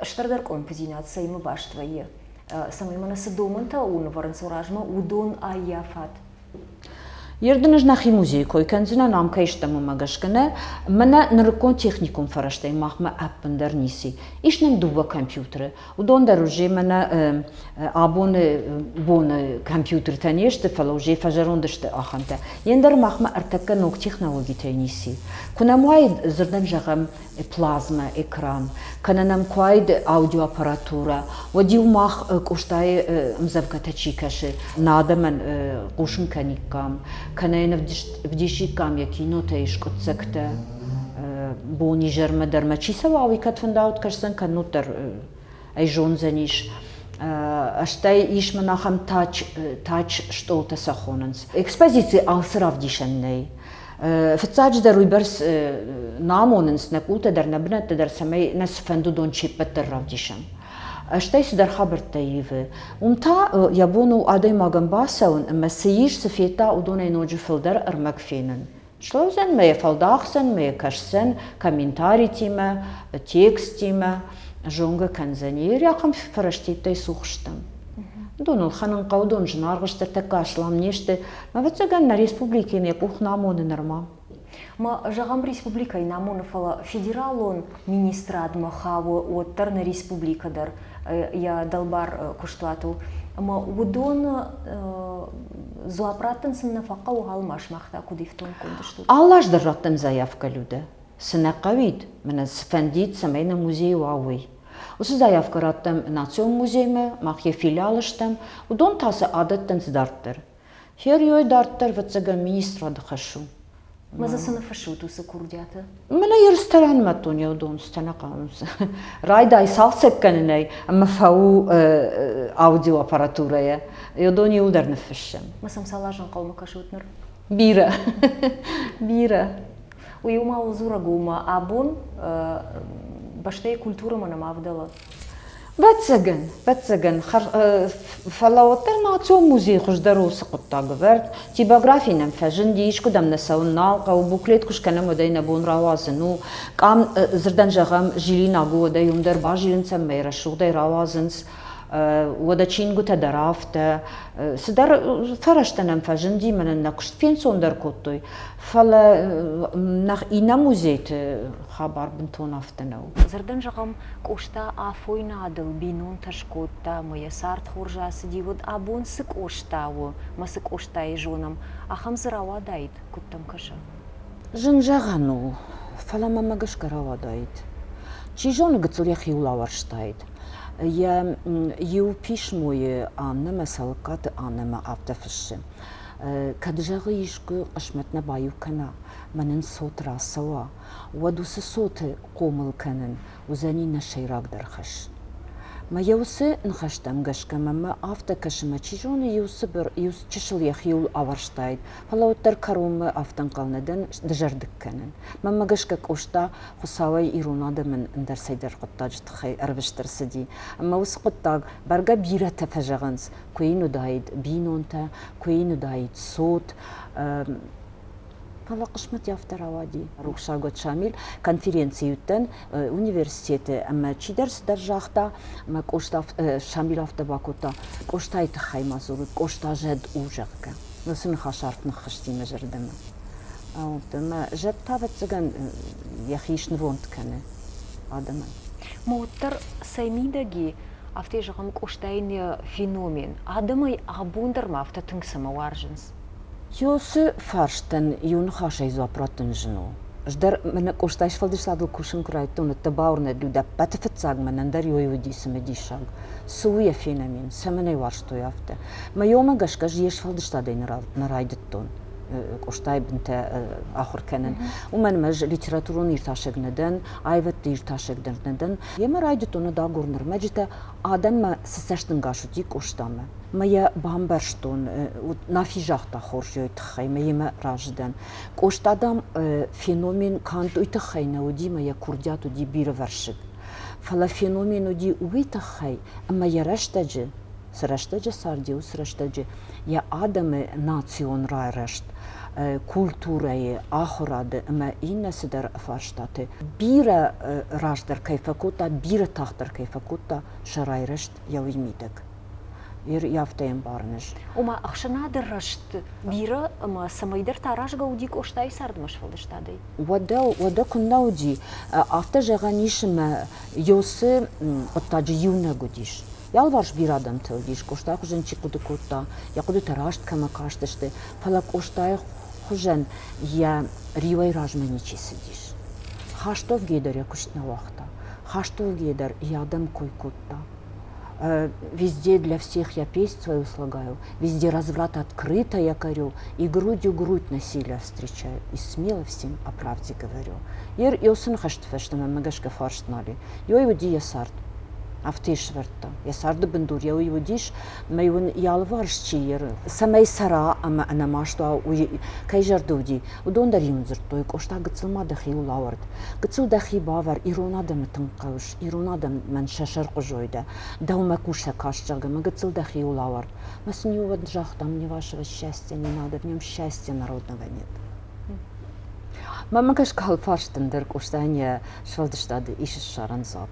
Стырдӕр къуылымпыдзинад цӕимӕ баст вӕййы, цӕмӕй мӕнӕ цы домӕнтӕ уынывӕрынц размӕ, уыдон ӕййафат? Ердын ӕз нӕхи музейы кой кӕндзынӕн, ам кӕй стӕм, уымӕ гӕсгӕ нӕ. Мӕнӕ нырыккон техникон фӕрӕзтӕй махмӕ ӕппындӕр ницы. Ис нӕм дыууӕ компьютеры. Уыдон дӕр уже мӕнӕ абоны боны компьютертӕ не сты, фӕлӕ уже фӕзӕронд сты ахӕмтӕ. Ендӕр махмӕ ӕртӕккӕ ног технологитӕй ницы. Куы нӕм уаид, дзырдӕн зӕгъӕм, плазмӕ экран, кӕнӕ нӕм куы уаид аудиоаппаратурӕ, уӕд-иу мах Къостайы ӕмдзӕвгӕтӕ чи кӕсы, нӕ адӕмӕн хъусын кӕниккам, кӕнӕ йын ӕвдисиккам йӕ кинотӕй скъуыддзӕгтӕ, бон-изӕрмӕ дӕр ма чи цӕуа, уый кӕд фӕндауд кӕсдзӕн, кӕннод дӕр ӕй зондзӕнис. Стӕй ис мын ахӕм тач, тач стъолтӕ сӕ хонынц. Экспозици алцы равдисӕн нӕй. Фыццаджыдӕр уыйбӕрц нӕ амонынц нӕ къултӕ дӕр, нӕ бынӕттӕ дӕр, цӕмӕй нӕ цыфӕнды уыдон се ппӕт дӕр равдисӕм. Стӕй цыдӕр хабӕрттӕ ивы. Уым та йӕ бон у адӕймагӕн бацӕуын ӕмӕ цы ис, цы федта, уыдонӕй ноджы фылдӕр ӕрмӕг фенын. Слӕудзӕн мӕ йӕ фӕлдахдзӕн, мӕ йӕ кӕсдзӕн комментаритимӕ, тексттимӕ, зонгӕ кӕндзӕни. Ахӕм фӕрӕзтиттӕй цух стӕм. Уыдон ӕлхӕнын хъӕуы, уыдон зынаргъ сты, ӕртӕккӕ аслам не сты. Ӕвӕццӕгӕн, нӕ республикӕйӕн йӕ къух нӕ амоны нырма. Ма зӕгъӕм, республикӕйы нӕ амоны, фӕлӕ федералон министрадмӕ хауы уӕддӕр нӕ республикӕ дӕр йӕ дӕлбар куыстуат у. Ӕмӕ уыдон дзуапп раттын сын нӕ фӕхъӕуы, алы сымах та куыд ифтонггонд стут? Алы аз дӕр раттӕм заявкӕ Людӕ. Цы нӕ хъӕуид, мӕнӕ цы фӕндид, цӕмӕй нӕ музей уа, уый. Уыцы заявкӕ раттӕм национ музеймӕ, мах йӕ филиал стӕм, уыдон та сӕ адӕттынц дарддӕр. Херьёй дарддӕр, ӕвӕццӕгӕн, министрады хӕс у. Мӕ дзы цы ныффыссут уыцы курдиаты? Мӕнӕ ерыстӕ ранымадтон йӕ уыдон цытӕ нӕ хъӕуынц. Райдай цалцӕг кӕнынӕй ӕмӕ фӕу аудиоаппаратурӕйӕ. Уыдон иуылдӕр ныффыссӕм. Мӕ сӕм цал азы ӕнхъӕлмӕ кӕсут ныр? Бирӕ. Бирӕ. Уый ма у дзурӕг у, мӕ абон бӕстӕйы культурӕмӕ нӕма ӕвдӕлы. Ӕвӕццӕгӕн, ӕвӕццӕгӕн, фӕлӕ уӕддӕр национ музей хуыздӕр у уыцы хъуыддаг ӕвӕрд. Типографи нӕм фӕзынди, искуыдӕм нӕ цӕуын нал хъӕуы, буклет куы скӕнӕм, уӕд ӕй нӕ бон рауадзын у. Къам, дзырдӕн зӕгъӕм, зилинаг у, уӕд ӕй уым дӕр базилынц ӕмӕ йӕ рӕсугъдӕй рауадзынц. Уӕдӕ чингуытӕ дӕр афтӕ. Цыдӕр фӕрӕзтӕ нӕм фӕзынди, мӕнӕн нӕ куыст фенцондӕр кодтой. Фӕлӕ иннӕ музейты хабар бынтон афтӕ нӕу. Дзырдӕн зӕгъӕм, Къоста афойнадыл бинонтӕ скодта ӕмӕ йӕ цард хорз ацыди, уӕд абон цы Къоста у мӕ цы Къостайы зонӕм, ахӕм дзы рауадаид, куыд дӕм кӕсы? Зын зӕгъӕн у, фӕлӕ мӕмӕ гӕсгӕ рауадаид. Чи зоны, гыццыл йӕхиуыл ауӕрстаид. Йӕ иу писмойы Аннӕмӕ, Цӕлыккаты Аннӕмӕ афтӕ фыссы: Кӕд, зӕгъы, искуы хъысмӕт нӕ баиу кӕна, мӕнӕн цот рацӕуа, уӕд уыцы цоты хъомыл кӕнын уыдзӕни нӕ сӕйрагдӕр хӕс. Мӕ йӕ уыцы ныхӕстӕм гӕсгӕ мӕмӕ афтӕ кӕсы, мӕ чи зоны, иу цыбыр, иу чысыл йӕхиуыл ауӕрстаид, фӕлӕ уӕддӕр кӕронмӕ афтӕ ӕнхъӕл нӕ дӕн, дызӕрдыг кӕнын. Мӕнмӕ гӕсгӕ Къоста Хуыцауӕй ирон адӕмӕн ӕндӕр цӕйдӕр хъуыддаджы тыххӕй ӕрвыст ӕрцыди. Ӕмӕ уыцы хъуыддаг бӕргӕ бирӕтӕ фӕзӕгъынц, куы йын уыдаид бинонтӕ, куы йын уыдаид цот. Фӕлӕ хъысмӕт афтӕ рауади. Рухсаг уӕд Шамил конференцийы уыдтӕн университеты ӕмӕ чидӕр цыдӕр загъта, ӕмӕ Къоста Шамил афтӕ бакодта, Къостайы тыххӕй ма дзурут, Къоста зӕд у, зӕгъгӕ. Уыцы ныхас арф ныххызти мӕ зӕрдӕмӕ. Ӕмӕ зӕд та, ӕвӕццӕгӕн, йӕхи снывонд кӕны адӕмӕн. Ма уӕддӕр цӕй мидӕг и, афтӕ зӕгъӕм, Къостайӕн йӕ феномен адӕмӕй абон дӕр ма афтӕ тынг цӕмӕ уарзынц? Ёсы фарстӕн иу ныхасӕй дзуапп раттын зын у. Ӕз дӕр мӕнӕ Къостайы сфӕлдыстадыл кусын куы райдыдтон, уӕд дӕ бауырнӕд, уыд ӕппӕты фыццаг мӕнӕн дӕр ёй уыди цымыдисаг. Цы у йӕ феномен, цӕмӕн ӕй уарзтой афтӕ? Мӕ ёмӕ гӕсгӕ ӕз йе сфӕлдыстадӕй нӕ райдыдтон Къостайы бынтӕ ахуыр кӕнын. Уымӕн ӕмӕ ӕз литературон иртасӕг нӕ дӕн, аивӕдты иртасӕг дӕр нӕ дӕн. Йемӕ райдыдтон ӕд агурын ӕрмӕджытӕ, адӕммӕ цы цӕстӕнгас уыди Къостамӕ. Мӕ йӕ бамбӕрстон, Нафи загъта хорз ёй тыххӕй, мӕ йемӕ разы дӕн. Къоста, дам, феномен канд уый тыххӕй нӕ уыди, мӕ йӕ курдиат уыди бирӕвӕрсыг. Фӕлӕ феномен уыди уый тыххӕй, ӕмӕ йӕ рӕстӕджы, цы рӕстӕджы царди, уыцы рӕстӕджы йӕ адӕмы национ райрӕзт, культурӕйы, ахуырады ӕмӕ иннӕ цыдӕр фарстаты бирӕ раздӕр кӕй фӕкодта, бирӕ тагъддӕр кӕй фӕкодта сӕ райрӕзт йӕ уый мидӕг. Афтӕ ӕмбарын ӕз. Ома ӕхсӕнады рӕзт бирӕ ӕмӕ цӕмӕйдӕр та аразгӕ уыди Къостайы цардмӕ сфӕлдыстадӕй. Уӕдӕ, уӕдӕ куыннӕ уыди, афтӕ зӕгъӕн ис, ӕмӕ Йосы хъуыддаджы иунӕг уыдис. Йӕ алыварс бирӕ адӕмтӕ уыдис, Къостайы хуызӕн чи хъуыды кодта, йӕ хъуыдытӕ раст кӕмӕ кастысты, фӕлӕ Къостайы хуызӕн йӕ риуӕй размӕ ничи цыдис. Хастовгейы дӕр йӕ куыст нӕ уагъта, Хастовгейы дӕр йӕ адӕм кой кодта. Везде для всех я песнь свою слагаю, везде разврат открыто я корю, и грудью грудь насилия встречаю, и смело всем о правде говорю. Ер ёсын хӕсты фӕстӕмӕ мӕ гӕсгӕ фарст нал и. Ёй уыди йӕ цард. Афтӕ сӕвӕрдта. Йӕ царды бындур йӕ уый уыдис, мӕ уын йӕ алыварс чи еры, цӕмӕй цӕра ӕмӕ ӕнӕмаст уа, уый кӕй зӕрды уыди, уыдон дӕр иу дзырдтой, Къоста, гыццыл ма дӕхиуыл ауӕрд. Гыццыл дӕхи бавӕр, ирон адӕмы тынг хъӕуыс, ирон адӕмӕн сӕ сӕрхъуызой дӕ, дӕумӕ кусӕг каст, зӕгъгӕ, мӕ гыццыл дӕхиуыл ауӕрд. Мӕ сын иу уӕд загъта, мне вашего счастья не надо, в нем счастья народного нет. Мӕнмӕ гӕсгӕ алфарстӕн дӕр Къостайӕн йӕ сфӕлдыстады ис ссарӕн дзуапп.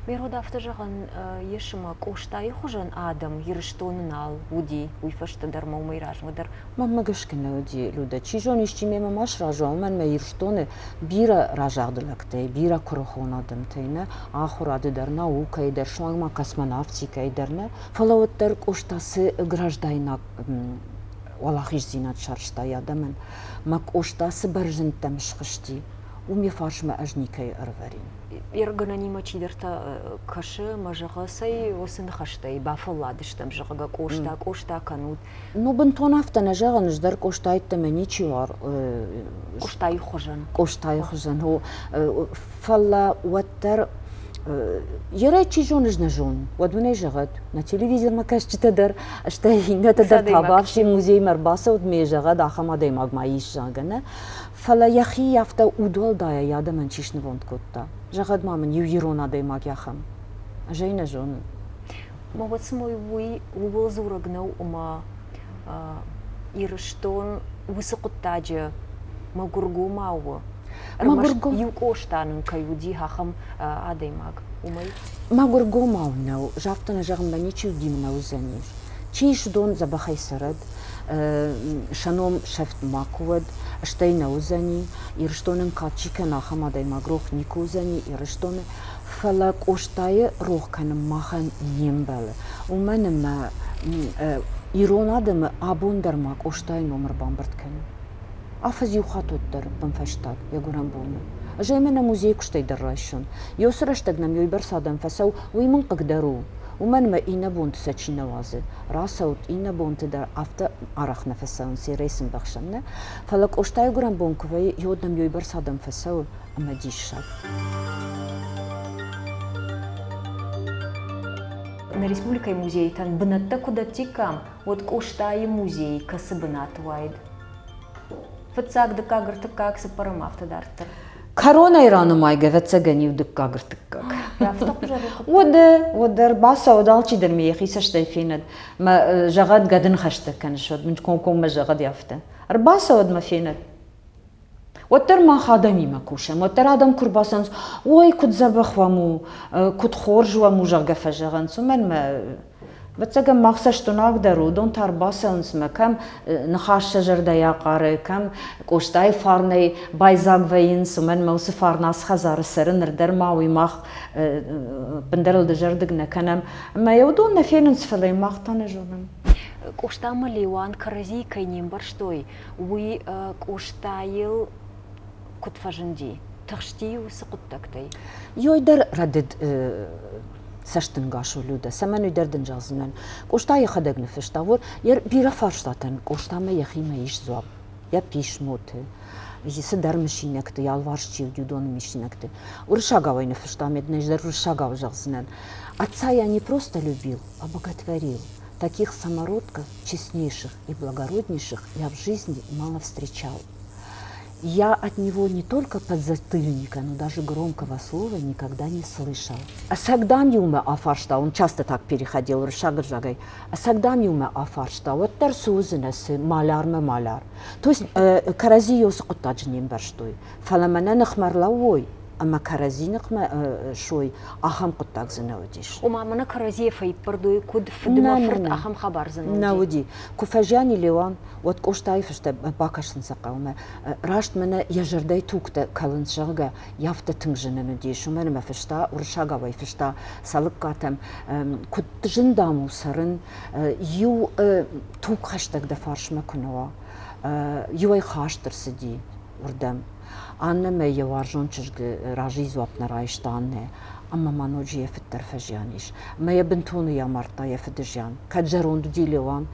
Ме род афтӕ зӕгъӕн ес, ӕмӕ Къостайы хуызӕн адӕм Ирыстоны нал уыди, уый фӕстӕ дӕр ма уымӕй размӕ дӕр. Мӕнмӕ гӕсгӕ нӕ уыди, Людӕ. Чи зоны, исчи мемӕ ма сразы уа, уымӕн мӕ Ирыстоны бирӕ разагъды лӕгтӕй, бирӕ куырыхон адӕмтӕй нӕ, ахуырады дӕр, наукӕйы дӕр, суанг ма космонавтикӕйы дӕр нӕ, фӕлӕ уӕддӕр Къоста цы граждайнаг уӕлахиздзинад сарӕзта йӕ адӕмӕн, мӕ Къоста цы бӕрзӕндтӕм схызти, уым йӕ фарсмӕ ӕз никӕй ӕрывӕрин. Ергӕнӕнимӕ чидӕртӕ кӕсы мӕ зӕгъы, цӕй уыцы ныхӕстӕй бафӕлладыстӕм, зӕгъгӕ, Къоста, Къоста кӕнут. Ну, бынтон афтӕ нӕ зӕгъын, ӕз дӕр Къостайы ничи уар. Къостайы хуызӕн. Къостайы хуызӕн, о. Фӕлӕ уӕддӕр Ерӕй чи зоны, ӕз нӕ зонын. Уӕд мын ӕй зӕгъӕд, нӕ телевизормӕ кӕсджытӕ дӕр, стӕй иннӕтӕ дӕр табӕфси музеймӕ ӕрбацӕут, ме зӕгъӕд, ахӕм адӕймаг ма ис, зӕгъгӕ, нӕ. Фӕлӕ йӕхи афтӕ удуӕлдайӕ йӕ адӕмӕн чи снывонд кодта? Зӕгъӕд ма мын иу ирон адӕймаг ахӕм. Ӕз ӕй нӕ зонын. Ма уӕд цыма уый ууыл дзурӕг нӕу, ӕмӕ Ирыстон уыцы хъуыддаджы мӕгуыргомау у. Ӕрмӕст иу Къоста нын кӕй уыди, ахӕм адӕймаг, уымӕй. Мӕгуыргомау нӕу, афтӕ нӕ зӕгъын, ничи уыди мӕ уыдзӕнис. Чи ис, уыдон дзӕбӕхӕй цӕрӕд, сӕ ном сӕфт макуы уӕд, стӕй нӕ уыдзӕни, Ирыстонӕн кад чи кӕны, ахӕм адӕймаг рох никуы уыдзӕни Ирыстоны. Фӕлӕ Къостайы рох кӕнын махӕн не мбӕлы, уымӕн ӕмӕ ирон адӕмы абон дӕр ма Къостайы ном ӕрбамбырд кӕны. Афӕдз иу хатт уӕддӕр ӕппынфӕстаг йӕ гуырӕн боны. Ӕз ӕй мӕнӕ музейы куыстӕй дӕр райсон. Ёсы рӕстӕг нӕм ёйбӕрц адӕм фӕцӕуы, уый мын хъыг дӕр у. Уымӕн ӕмӕ иннӕ бонты сӕ чи нӕ уадзы. Рацӕут, иннӕ бонты дӕр афтӕ арӕх нӕ фӕцӕуынц, ерӕй сын бӕхсӕн нӕ. Фӕлӕ Къостайы гуырӕн бон куы вӕййы, ёд нӕм ёйбӕрц адӕм фӕцӕуы, ӕмӕ диссаг. Нӕ республикӕйы музейтӕн бынӕттӕ куы дӕттиккам, уӕд Къостайы музей кӕцы бынаты уаид? Фыццаг, дыккаг, ӕртыккаг, цыппӕрӕм, афтӕ дарддӕр. Кӕронӕй ранымайгӕ, ӕвӕццӕгӕн, иу дыккаг, ӕртыккаг. Уӕдӕ, уӕдӕ ӕрбацӕуӕд алчидӕр ме йӕхи цӕстӕй фенӕд. Мӕ зӕгъӕд, гӕды ныхӕстӕ кӕныс, уӕд мын комкоммӕ зӕгъӕд афтӕ. Ӕрбацӕуӕд мӕ фенӕд. Уӕддӕр мах адӕмимӕ кусӕм, уӕддӕр адӕм куы рбацӕуынц, ой, куыд дзӕбӕх уӕм у, куыд хорз уӕм у, зӕгъгӕ, фӕзӕгъынц. Уымӕн мӕ Ӕвӕццӕгӕн мах цӕстуынаг дӕр уыдон та ӕрбацӕуынц мӕ кӕм ныхас сӕ зӕрдӕйӕ хъары, кӕм Къостайы фарнӕй байдзаг вӕййынц, уымӕн мӕ уыцы фарн ацы хӕдзары цӕры ныр дӕр ма уый мах ӕппындӕр ыл дызӕрдыг нӕ кӕнӕм. Ӕмӕ йӕ уыдон нӕ фенынц, фӕлӕ йын мах та нӕ зонӕм. Къоста ӕмӕ Леуан кӕрӕдзийы кӕй не мбӕрстой, уый Къостайыл куыд фӕзынди? Тыхсти уыцы хъуыддӕгтӕй? Ёй дӕр рӕдыд цӕстӕнгас у Людӕ. Цӕмӕн уый дӕр дын зӕгъдзынӕн. Къоста йӕхӕдӕг ныффыста. Вот бирӕ фарстатӕн Къостамӕ йӕхимӕ ис дзуапп. Йӕ писмоты, цыдӕр мысинӕгты, йӕ алыварс чи уыди, уыдоны мысинӕгты. Уырыссагау ӕй ныффыста, ӕмӕ дын ӕз дӕр уырыссагау зӕгъдзынӕн. Отца я не просто любил, а боготворил. Таких самородков, честнейших и благороднейших я в жизни мало встречал. Я от него не только подзатыльника, но даже громкого слова никогда не слышал. Ӕцӕг иумӕ афарста, он часто так переходил уырыссаг ӕвзагӕй, ӕцӕг дам иумӕ афарста, уӕддӕр цы уыдзынӕ, цы, малярмӕ маляр. То есть кӕрӕдзи уыцы хъуыддаджы не мбӕрстой. Фӕлӕ мӕнӕ ныхмӕ ӕрлӕууой ӕмӕ кӕрӕдзи ныхмӕ сой, ахӕм хъуыддаг дзы нӕ уыдис. Ома мӕнӕ кӕрӕдзийӕ фӕиппӕрд уой, куыд фыдмӕ фырт, ахӕм хабар дзы нӕ уыди? Нӕ уыди. Куы фӕзиан и Леуан, уӕд Къостайы фыстӕ бакӕсын сӕ хъӕумӕ. Раст мӕнӕ йӕ зӕрдӕйы тугтӕ кӕлынц, зӕгъгӕ, йӕ афтӕ тынг зын ын уыдис, уымӕн ӕмӕ фыста, уырыссагау ӕй фыста Цӕлыккатӕм, куыд зын, дам, у цӕрын, иу тугхӕстӕг дӕ фарсмӕ куы нӕ уа. Иуӕй хаст ӕрцыди уырдӕм. Аннӕмӕ йӕ уарзон чызгы разыйы дзуапп нӕ райста Аннӕ, ӕмӕ ма ноджы йӕ фыд дӕр фӕзиан ис. Ӕмӕ йӕ бынтон уый амардта йӕ фыды зиан. Кӕд зӕронд уыди Леуан,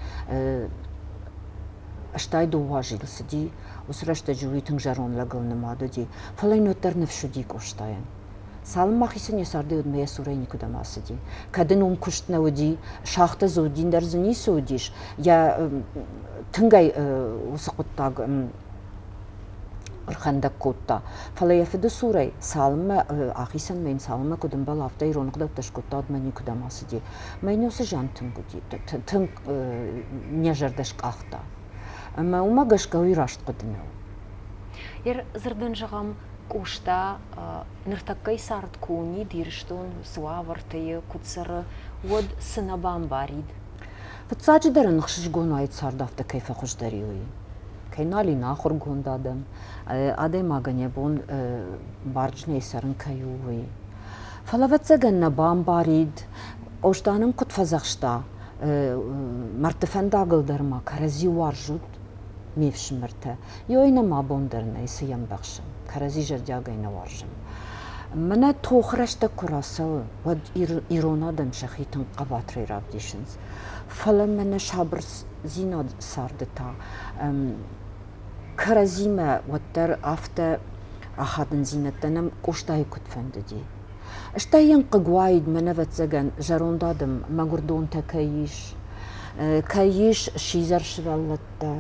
82 азы йыл цыди, уыцы рӕстӕджы уый тынг зӕронд лӕгыл нымад уыди, фӕлӕ йын уӕддӕр ныфс уыди Къостайӕн. Цалынмӕ хицӕн йӕ цардӕй уӕдмӕ йӕ цурӕй никуыдӕм ацыди. Кӕд ын уым куыст нӕ уыди, шахтӕ дзы уыди, ӕндӕр дзы ницы уыдис, йӕ тынгӕй уыцы хъуыддаг ӕрхӕндӕг кодта. Фӕлӕ йӕ фыды цурӕй цалынмӕ ахицӕнмӕ йын цалынмӕ куыд ӕмбӕлы, афтӕ ирон ӕгъдӕуттӕ скодта, уӕдмӕ никуыдӕм ацыди. Мӕ йын уыцы зиан тынг уыди, тынг нӕ зӕрдӕ скъахта. Ӕмӕ уымӕ гӕсгӕ уый раст хъуыды нӕу. Йе дзырдӕн зӕгъӕм, Къоста ныртӕккӕйы цард куы уынид, Ирыстон цы уавӕрты и, куыд цӕры, уӕд цы нӕ бамбарид? Фыццаджыдӕр ын ӕхсызгон уаид цард афтӕ кӕй фӕхуыздӕр и, уый. Кӕй нал и ахуыргонд адӕм, адӕймагӕн йӕ бон барджынӕй цӕрын кӕй у, уый. Фӕлӕ, ӕвӕццӕгӕн, нӕ бамбарид, Къоста нын куыд фӕдзӕхста, мӕрдты фӕндагыл дӕр ма кӕрӕдзи уарзут, ме фсымӕртӕ. Ёй нӕм абон дӕр нӕй, цы йӕ ӕмбӕхсӕм, кӕрӕдзи зӕрдиагӕй нӕ уарзӕм. Мӕнӕ тохы рӕстӕг куы рацӕуы, уӕд ирон адӕм сӕхи тынг хъӕбатырӕй равдисынц. Фӕлӕ мӕнӕ сабырдзинад царды та кӕрӕдзимӕ уӕддӕр афтӕ ахадындзинӕдтӕ нӕм Къостайы куыд фӕндыди. Стӕй йын хъыг уаид, мӕнӕ ӕвӕццӕгӕн, зӕронд адӕм мӕгуырдонтӕ кӕй ис, кӕй ис сидзӕр сывӕллӕттӕ,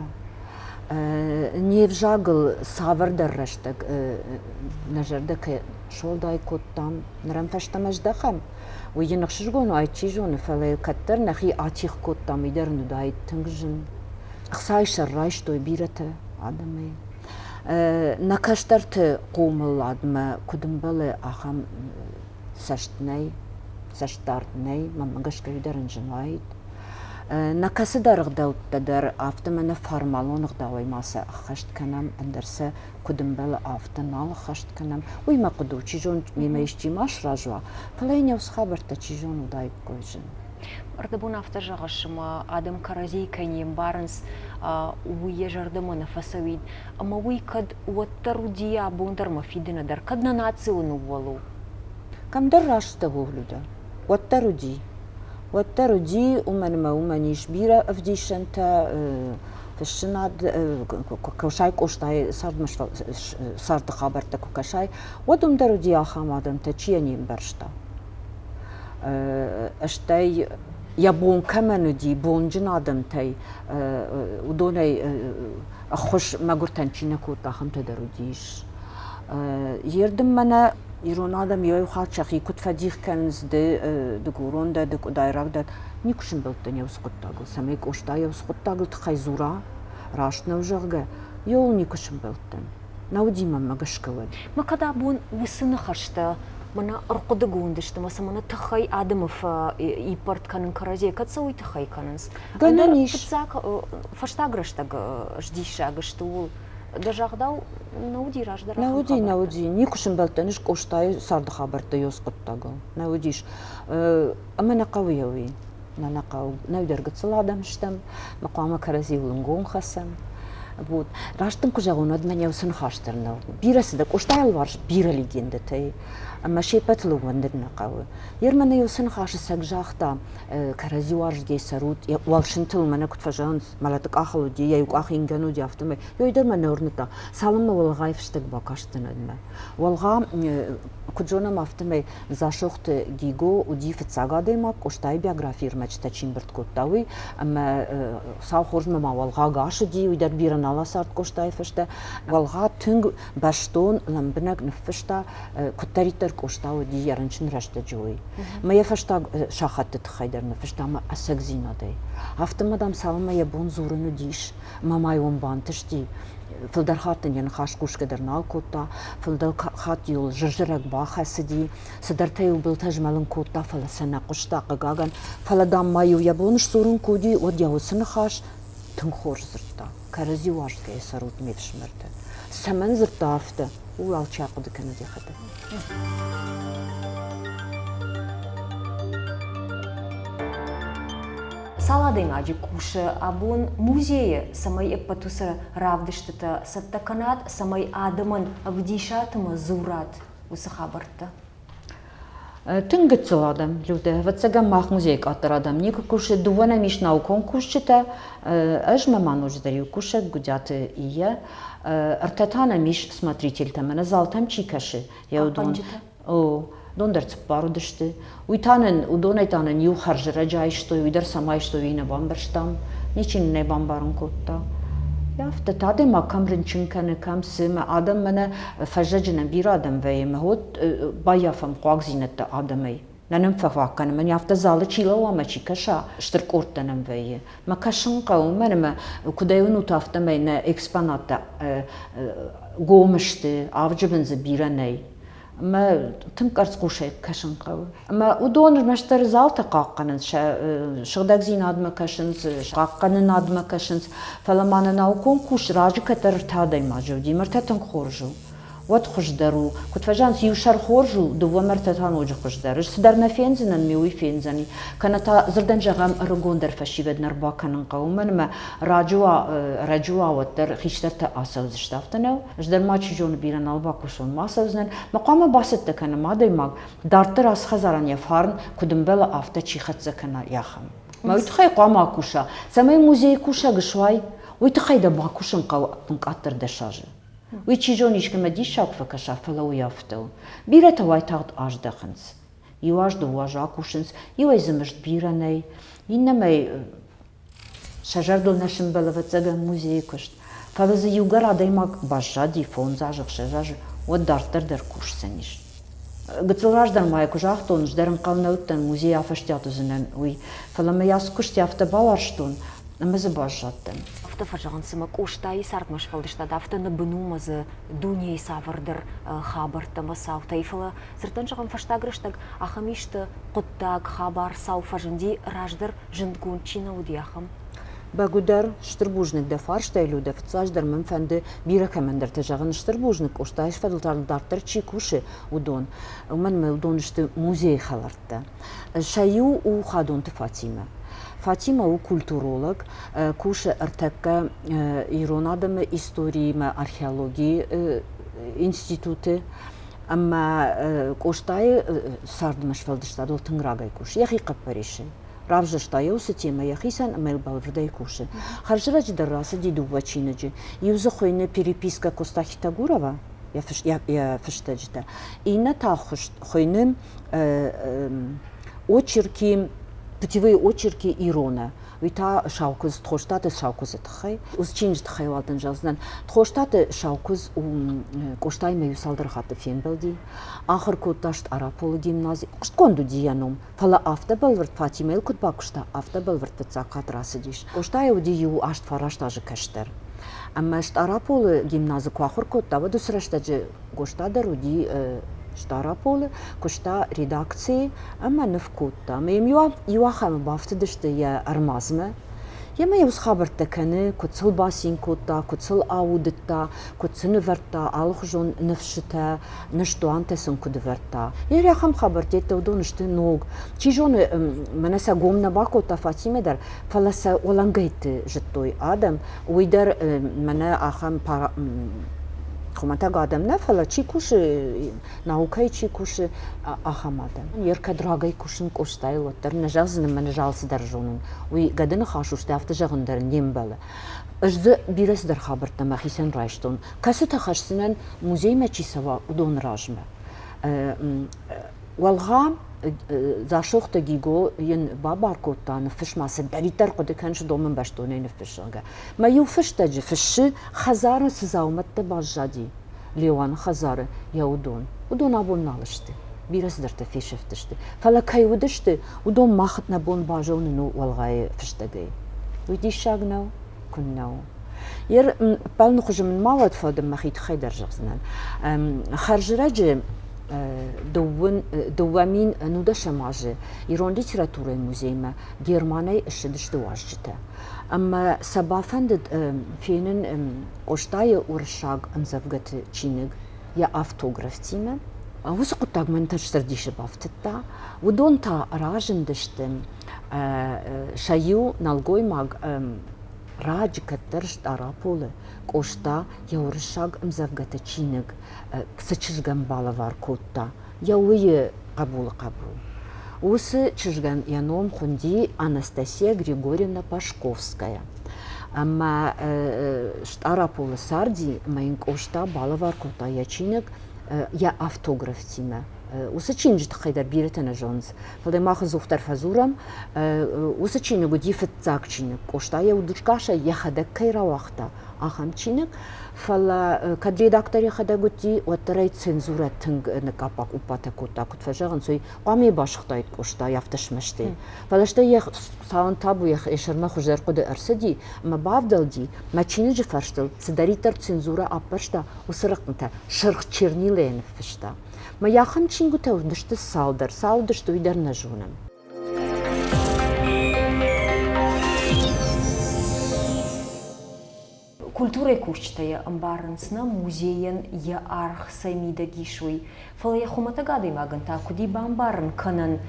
не взагыл цавӕрдӕр рӕстӕг нӕ зӕрдӕ кӕй суӕлдай кодтам, ныр ӕм фӕстӕмӕ здӕхӕм, уый йын ӕхсызгон уаид, чи зоны, фӕлӕ кӕддӕр нӕхи атигъ кодтам, уый дӕр ын уыдаид тынг зын. Ӕхцайы сӕр райстой бирӕтӕ адӕмӕй. Нӕ кӕстӕрты хъомыладмӕ куыд ӕмбӕлы, ахӕм цӕст нӕй, цӕстдард нӕй, мӕнмӕ гӕсгӕ уый дӕр ын зын уаид. Нӕ кӕцыдӕр ӕгъдӕуттӕ дӕр афтӕ мӕнӕ формалон ӕгъдауӕй ма сӕ ӕххӕст кӕнӕм, ӕндӕр сӕ куыд ӕмбӕлы, афтӕ нал ӕххӕст кӕнӕм. Уый мӕ хъуыды у, чи зоны, мемӕ исчи ма сразы уа, фӕлӕ йын йӕ уыцы хабӕрттӕ чи зоны уыдаиккой зын. Ӕрдӕбон афтӕ зӕгъыс, ӕмӕ адӕм кӕрӕдзийы кӕй не мбарынц, уый йӕ зӕрдӕмӕ нӕ фӕцӕуид. Ӕмӕ уый кӕд уӕддӕр уыди, абон дӕр мӕ фидыны дӕр, кӕд нӕ национ ууӕл у? Кӕмдӕр раст дӕ Людӕ, уӕддӕр уыди. Уӕддӕр уыди, уымӕн ӕмӕ уымӕн ис бирӕ ӕвдисӕнтӕ, фыссынад, куы кӕсай Къостайы цардмӕ царды хабӕрттӕ куы кӕсай, уӕд уым дӕр уыди ахӕм адӕмтӕ, чи йӕ не мбӕрста. Стӕй йӕ бон кӕмӕн уыди, бонджын адӕмтӕй, уыдонӕй ӕххуыс мӕгуыртӕн чи нӕ кодта, ахӕмтӕ дӕр уыдис. Йе рдым мӕнӕ ирон адӕм иу хатт сӕхи куыд фӕдих кӕнынц, ды дыгурон дӕ, ды къуыдайраг дӕ, никуы сымбӕлдтӕн йӕ уыцы хъуыддагыл, цӕмӕй Къоста йӕ уыцы хъуыддагыл тыххӕй дзура, раст нӕу, зӕгъгӕ, йӕуыл никуы сымбӕлдтӕн. Нӕ уыди мӕнмӕ гӕсгӕ уӕд. Мӕ кӕд абон уыцы ныхӕстӕ мӕнӕ ӕрхъуыдыгонд сты мӕ сӕ мӕнӕ тыххӕй адӕмы иппӕрд кӕнын кӕрӕдзийӕ, кӕд сӕ уый тыххӕй кӕнынц? Гӕнӕн ис. Фыццаг, фӕстаг рӕстӕг сдиссаг сты ууыл. Дӕ загъдау, нӕ уыди раздӕр Нӕ уыди, нӕ уыди. Никуы сӕмбӕлдтӕн ис Къостайы царды хабӕрттӕ ёс хъуыддагыл. Нӕ уыдис. Ӕмӕ нӕ хъӕуы йӕ уый. Нӕ нӕ хъӕуы. Нӕ дӕр гыццыл адӕм стӕм, мӕ хъуамӕ кӕрӕдзиуыл ӕнгом хӕцӕм. Вот. Раст дын куы зӕгъон, уӕд мӕ не уыцы ныхас дӕр нӕу. Бирӕ цыдӕр Къостайы алыварс бирӕ легендӕтӕ ӕмӕ се ппӕтыл ӕууӕндын нӕ хъӕуы. Йе мӕ уыцы ныхасы цӕг загъта, кӕрӕдзи уарзгӕй цӕрут, уӕлсынтыл мӕнӕ куыд фӕзӕгъынц, мӕлӕты къахыл уыди, йӕ иу къах ингӕн уыди, афтӕмӕй. Ёй дӕр мӕ нӕ уырныдта, цалынмӕ Уӕлгъайы фыстӕг бакастӕн уӕдмӕ. Уӕлгъа, куыд зонӕм, афтӕмӕй Дзасохты Гиго уыди фыццаг адӕймаг, Къостайы биографийы ӕрмӕджытӕ чи ӕмбырд кодта, уый. Ӕмӕ Хуыцау хорзмӕ ма Уӕлгъа ӕгас уыди, уый дӕр бирӕ нал ацард Къостайы фӕстӕ. Уӕлгъа тынг бӕстон, лӕмбынӕг ныффыста, куыддӕриддӕр Къоста уыди йӕ рынчын рӕстӕджы, уый. Мӕ йӕ фӕстаг сахӕтты тыххӕй дӕр ныффыста мӕ ӕцӕгдзинадӕй. Афтӕ ма, дам, цалынмӕ йӕ бон дзурын уыдис, ӕмӕ ма йӕм бантысти, фылдӕр хатт ын йӕ ныхас хъусгӕ дӕр нал кодта, фылдӕр хатт-иу зырзырӕг бахӕцыди, цыдӕртӕ-иу былтӕ змӕлын кодта, фӕлӕ сӕ нӕ хъуыста, хъыгагӕн. Фӕлӕ, дам, ма-иу йӕ бон сдзурын куы уыди, уӕд йӕ уыцы ныхас тынг хорз дзырдта. Кӕрӕдзи уарзгӕйӕ цӕрут, ме фсымӕртӕ. Цӕмӕн дзырдта афтӕ, ууыл алчи ахъуыды кӕнӕд йӕхӕдӕг. Цал адӕймаджы кусы абон музейы, цӕмӕй ӕппӕт уыцы равдыстытӕ цӕттӕ кӕнат, цӕмӕй адӕмӕн ӕвдисат ӕмӕ дзурат уыцы хабӕрттӕ? Тынг гыццыл адӕм, Людӕ. Ӕвӕццӕгӕн, мах музейы къаддӕр адӕм никуы кусы. Дыууӕ нӕм ис наукон кусджытӕ. Ӕз мӕ ма ноджыдӕр иу кусӕг, Гуыдиаты Ия. Ӕртӕ та нӕм ис смотрительтӕ, мӕнӕ залтӕм чи кӕсы, йӕ уыдон. О, уыдон дӕр цыппар уыдысты. Уый та нын, уыдонӕй та нын иу хӕрзӕрӕджы айстой, уый дӕр цӕмӕ айстой, уый нӕ бамбӕрстам. Ничи нын ӕй бамбарын кодта. Афтӕ та адӕймаг кӕм рынчын кӕны, кӕм цы, мӕ адӕм мӕнӕ фӕззӕджы нӕм бирӕ адӕм вӕййы, мӕ вот баййафӕм хъуагдзинӕдтӕ адӕмӕй. Нӕ нӕм фӕфаг кӕны, мӕн афтӕ залы чи лӕууа ӕмӕ чи кӕса, стыр къордтӕ нӕм вӕййы. Мӕ кӕсын хъӕуы, мӕн ӕмӕ куыд ӕй уынут, афтӕмӕй нӕ экспонаттӕ гом сты, авджы бын дзы бирӕ нӕй. Ӕмӕ тынг къӕрцхъусӕй кӕсын хъӕуы. Ӕмӕ уыдон ӕрмӕстдӕр залтӕ хъахъхъӕнынц, сӕ сыгъдӕгдзинадмӕ кӕсынц, хъахъхъӕнынадмӕ кӕсынц, фӕлӕ ма нӕ наукон курс раджы кӕддӕр ӕртӕ адӕймаджы уыди, ӕмӕ ӕртӕ тынг хорз у. Уӕд хуыздӕр у. Куыд фӕзӕгъынц, иу сӕр хорз у, дыууӕ мӕ ӕртӕ та ноджы хуыздӕр. Ӕз цыдӕр нӕ фендзынӕн, ме уый фендзӕни. Кӕнӕ та дзырдӕн зӕгъӕм, ӕрыгондӕр фӕсивӕд нӕ ӕрбакӕнын хъӕуы, уымӕн ӕмӕ раджы уа, ӕрӕджы уа, уӕддӕр хистӕртӕ ацӕудзысты, афтӕ нӕу? Ӕз дӕр ма, чи зоны, бирӕ нал бакусон, ма ацӕудзынӕн. Мӕ хъуамӕ бацӕттӕ кӕнӕм адӕймаг, дарддӕр ацы хӕдзарӕн йӕ фарн, куыд ӕмбӕлы, афтӕ чи хӕццӕ кӕна, ахӕм. Мӕ уый тыххӕй хъуамӕ акуса. Цӕмӕй музейы кусӕг суай, уый тыххӕй дӕ бакусын хъӕуы ӕппынкъаддӕр 10 азы. Уый, чи зоны, искӕмӕ диссаг фӕкӕса, фӕлӕ уый афтӕ у. Бирӕтӕ уайтагъд аздӕхынц. Иу аз, дыууӕ азы акусынц, иуӕй дзы мызд бирӕ нӕй, иннӕмӕй сӕ зӕрдыл нӕ сӕмбӕлы, ӕвӕццӕгӕн, музейы куыст. Фӕлӕ дзы иугӕр адӕймаг баззади 5 азы, 6 азы, уӕд дарддӕр дӕр кусдзӕнис. Гыццыл раздӕр ма йӕ куы загътон, ӕз дӕр ӕнхъӕл нӕ уыдтӕн, музейы афӕстиат уыдзынӕн, уый. Фӕлӕ мӕ ацы куыстӕй афтӕ бауарзтон, ӕмӕ дзы баззадтӕн. Афтӕ фӕзӕгъынц, цыма Къостайы цардмӕ сфӕлдыстад афтӕ ныббын у ӕмӕ дзы дунейы цавӕрдӕр хабӕрттӕ ӕмӕ цаутӕй, фӕлӕ дзырдӕн зӕгъӕм, фӕстаг рӕстӕг ахӕм исты хъуыддаг, хабар, цау фӕзынди, раздӕр зындгонд чи нӕ уыди, ахӕм? Бӕгуыдӕр, стыр бузныг дӕ фарстӕй, Людӕ, фыццаджыдӕр мӕн фӕнды бирӕ кӕмӕндӕрты зӕгъын стыр бузныг, Къостайы фӕдыл та дарддӕр чи кусы, уыдон. Уымӕн ӕмӕ уыдон сты музейы хӕлӕрттӕ. Сӕ иу у Хадонты Фатимӕ. Фатимӕ у культуролог, кусы ӕртӕккӕ ирон адӕмы историимӕ археологийы институты ӕмӕ Къостайы цардмӕ сфӕлдыстадыл тынг рагӕй кусы, йӕхи хъӕппӕрисы. Равзӕрста йӕ уыцы темӕ йӕхицӕн ӕмӕ йыл бӕлвырдӕй кусы. Хӕрзрӕджы дӕр рацыди дыууӕ чиныджы. Иу дзы хуыйны «Переписка Коста Хитагурова» йӕ фыстӕджытӕ, иннӕ та хуыйны «Очерки, путевые очерки Ирона». Уый та Саукуыдз, Тхостаты Саукуыдзы тыххӕй. Уыцы чиныджы тыххӕй уал дын зӕгъдзынӕн. Тхостаты Саукуыдз у Къостаимӕ иу цалдӕр хатты фембӕлди. Ахуыр кодта Стъараполы гимнази. Хъуыстгонд уыди йӕ ном. Фӕлӕ афтӕ бӕлвырд Фатимӕйыл куыд бакуыста, афтӕ бӕлвырд фыццаг хатт рацыдис. Къостайы уыди иу 8-9 азы кӕстӕр. Ӕмӕ Стъараполы гимназы куы ахуыр кодта, уӕд уыцы рӕстӕджы Къоста дӕр уыди Стъараполы, куыста редакцийы ӕмӕ ныв кодта. Ӕмӕ йӕм иу ахӕмы бафтыдысты йӕ ӕрмадзмӕ. Йемӕ йӕ ус хабӕрттӕ кӕны, куыд сыл бацин кодта, куыд сыл аудыдта, куыд сын ӕвӕрдта алыхуызон ныфсытӕ, ныстуантӕ сын куыд ӕвӕрдта. Йе ахӕм хабӕрттӕ уыдон сты ног. Чи зоны, мӕнӕ сӕ гом нӕ бакодта Фатимӕ дӕр, фӕлӕ сӕ уӕлӕнгӕйтты зыдтой адӕм. Уый дӕр мӕнӕ ахӕм хуымӕтӕг адӕм нӕ, фӕлӕ чи кусы, наукӕйы чи кусы, ахӕм адӕм. Йе ркӕд рагӕй кусын Къостайыл, уӕддӕр нӕ зӕгъдзынӕн, мӕнӕ алцыдӕр зонын. Уый гӕды ныхас у, стӕй афтӕ зӕгъын дӕр не мбӕлы. Ӕз дзы бирӕ цыдӕр хабӕрттӕ мӕхицӕн райстон, кӕцытӕ хӕсдзынӕн музеймӕ чи цӕуа, уыдон размӕ. Уӕлгъа Дзасохты Гиго йын бабар кодта, ныффыс ма цыдӕриддӕр хъуыды кӕныс, домын бӕстонӕй ныффыс, зӕгъгӕ. Мӕ иу фыстӕджы фыссы, хӕдзары цы дзаумӕттӕ баззади, Леуаны хӕдзары йӕ уыдон. Уыдон абон нал сты, бирӕ цыдӕртӕ фесӕфтысты. Фӕлӕ кӕй уыдысты, уыдон мах нӕ бон базонын у Уӕлгъайы фыстӕгӕй. Уый диссаг нӕу? Куыннӕ у. Ер ӕппӕлыны хуызы мын ма уӕд, фӕлӕ дын мӕхи тыххӕй дӕр зӕгъдзынӕн. Хӕрзрӕджы 2011 азы ирон литературӕйы музеймӕ Германӕй ссыдысты уазджытӕ. Ӕмӕ сӕ бафӕндыд фенын Къостайы уырыссаг ӕмдзӕвгӕты чиныг йӕ автографтимӕ. Уыцы хъуыддаг мӕн стыр дисы бафтыдта. Уыдон та разындысты сӕ иу нӕлгоймаг раджы кӕддӕр Стъараполы Къоста йӕ уырыссаг ӕмдзӕвгӕты чиныг цы чызгӕн балӕвар кодта, йӕ уыйы хъӕбулы хъӕбул. Уыцы чызгӕн йӕ ном хуынди Анастасия Григорьевна Пашковская. Ӕмӕ Стъараполы царди, ӕмӕ йын Къоста балӕвар кодта йӕ чиныг йӕ автографтимӕ. Уыцы чиныджы тыххӕй дӕр бирӕтӕ нӕ зонынц. Фӕлӕ мах ӕдзухдӕр фӕдзурӕм, уыцы чиныг уыди фыццаг чиныг. Къоста йӕ удыскъӕсӕй йӕхӕдӕг кӕй рауагъта, ахӕм чиныг. Фӕлӕ кӕд редактор йӕхӕдӕг уыди, уӕддӕр ӕй цензурӕ тынг ныкъкъаппа-къуппатӕ кодта, куыд фӕзӕгъынц, уый хъуамӕ йӕ басыгътаид Къоста, афтӕ смӕсты. Фӕлӕ стӕй йӕ цауын табу йӕ сӕрмӕ хуыздӕр хъуыды ӕрцыди ӕмӕ бавдӕлди, мӕ чиныджы фӕрстыл цыдӕриддӕр цензурӕ аппӕрста, уыцы рӕнхъытӕ сырх чернилӕйӕ ныффыста. Мӕ ахӕм чингуытӕ уыдысты цалдӕр, цал уыдысты, уый дӕр нӕ зонӕм. Культурӕйы кусджытӕ йӕ ӕмбарынц, нӕ музейӕн йӕ аргъ цӕй мидӕг ис, уый. Фӕлӕ йӕ хуымӕтӕг адӕймагӕн та куыд и бамбарын кӕнӕн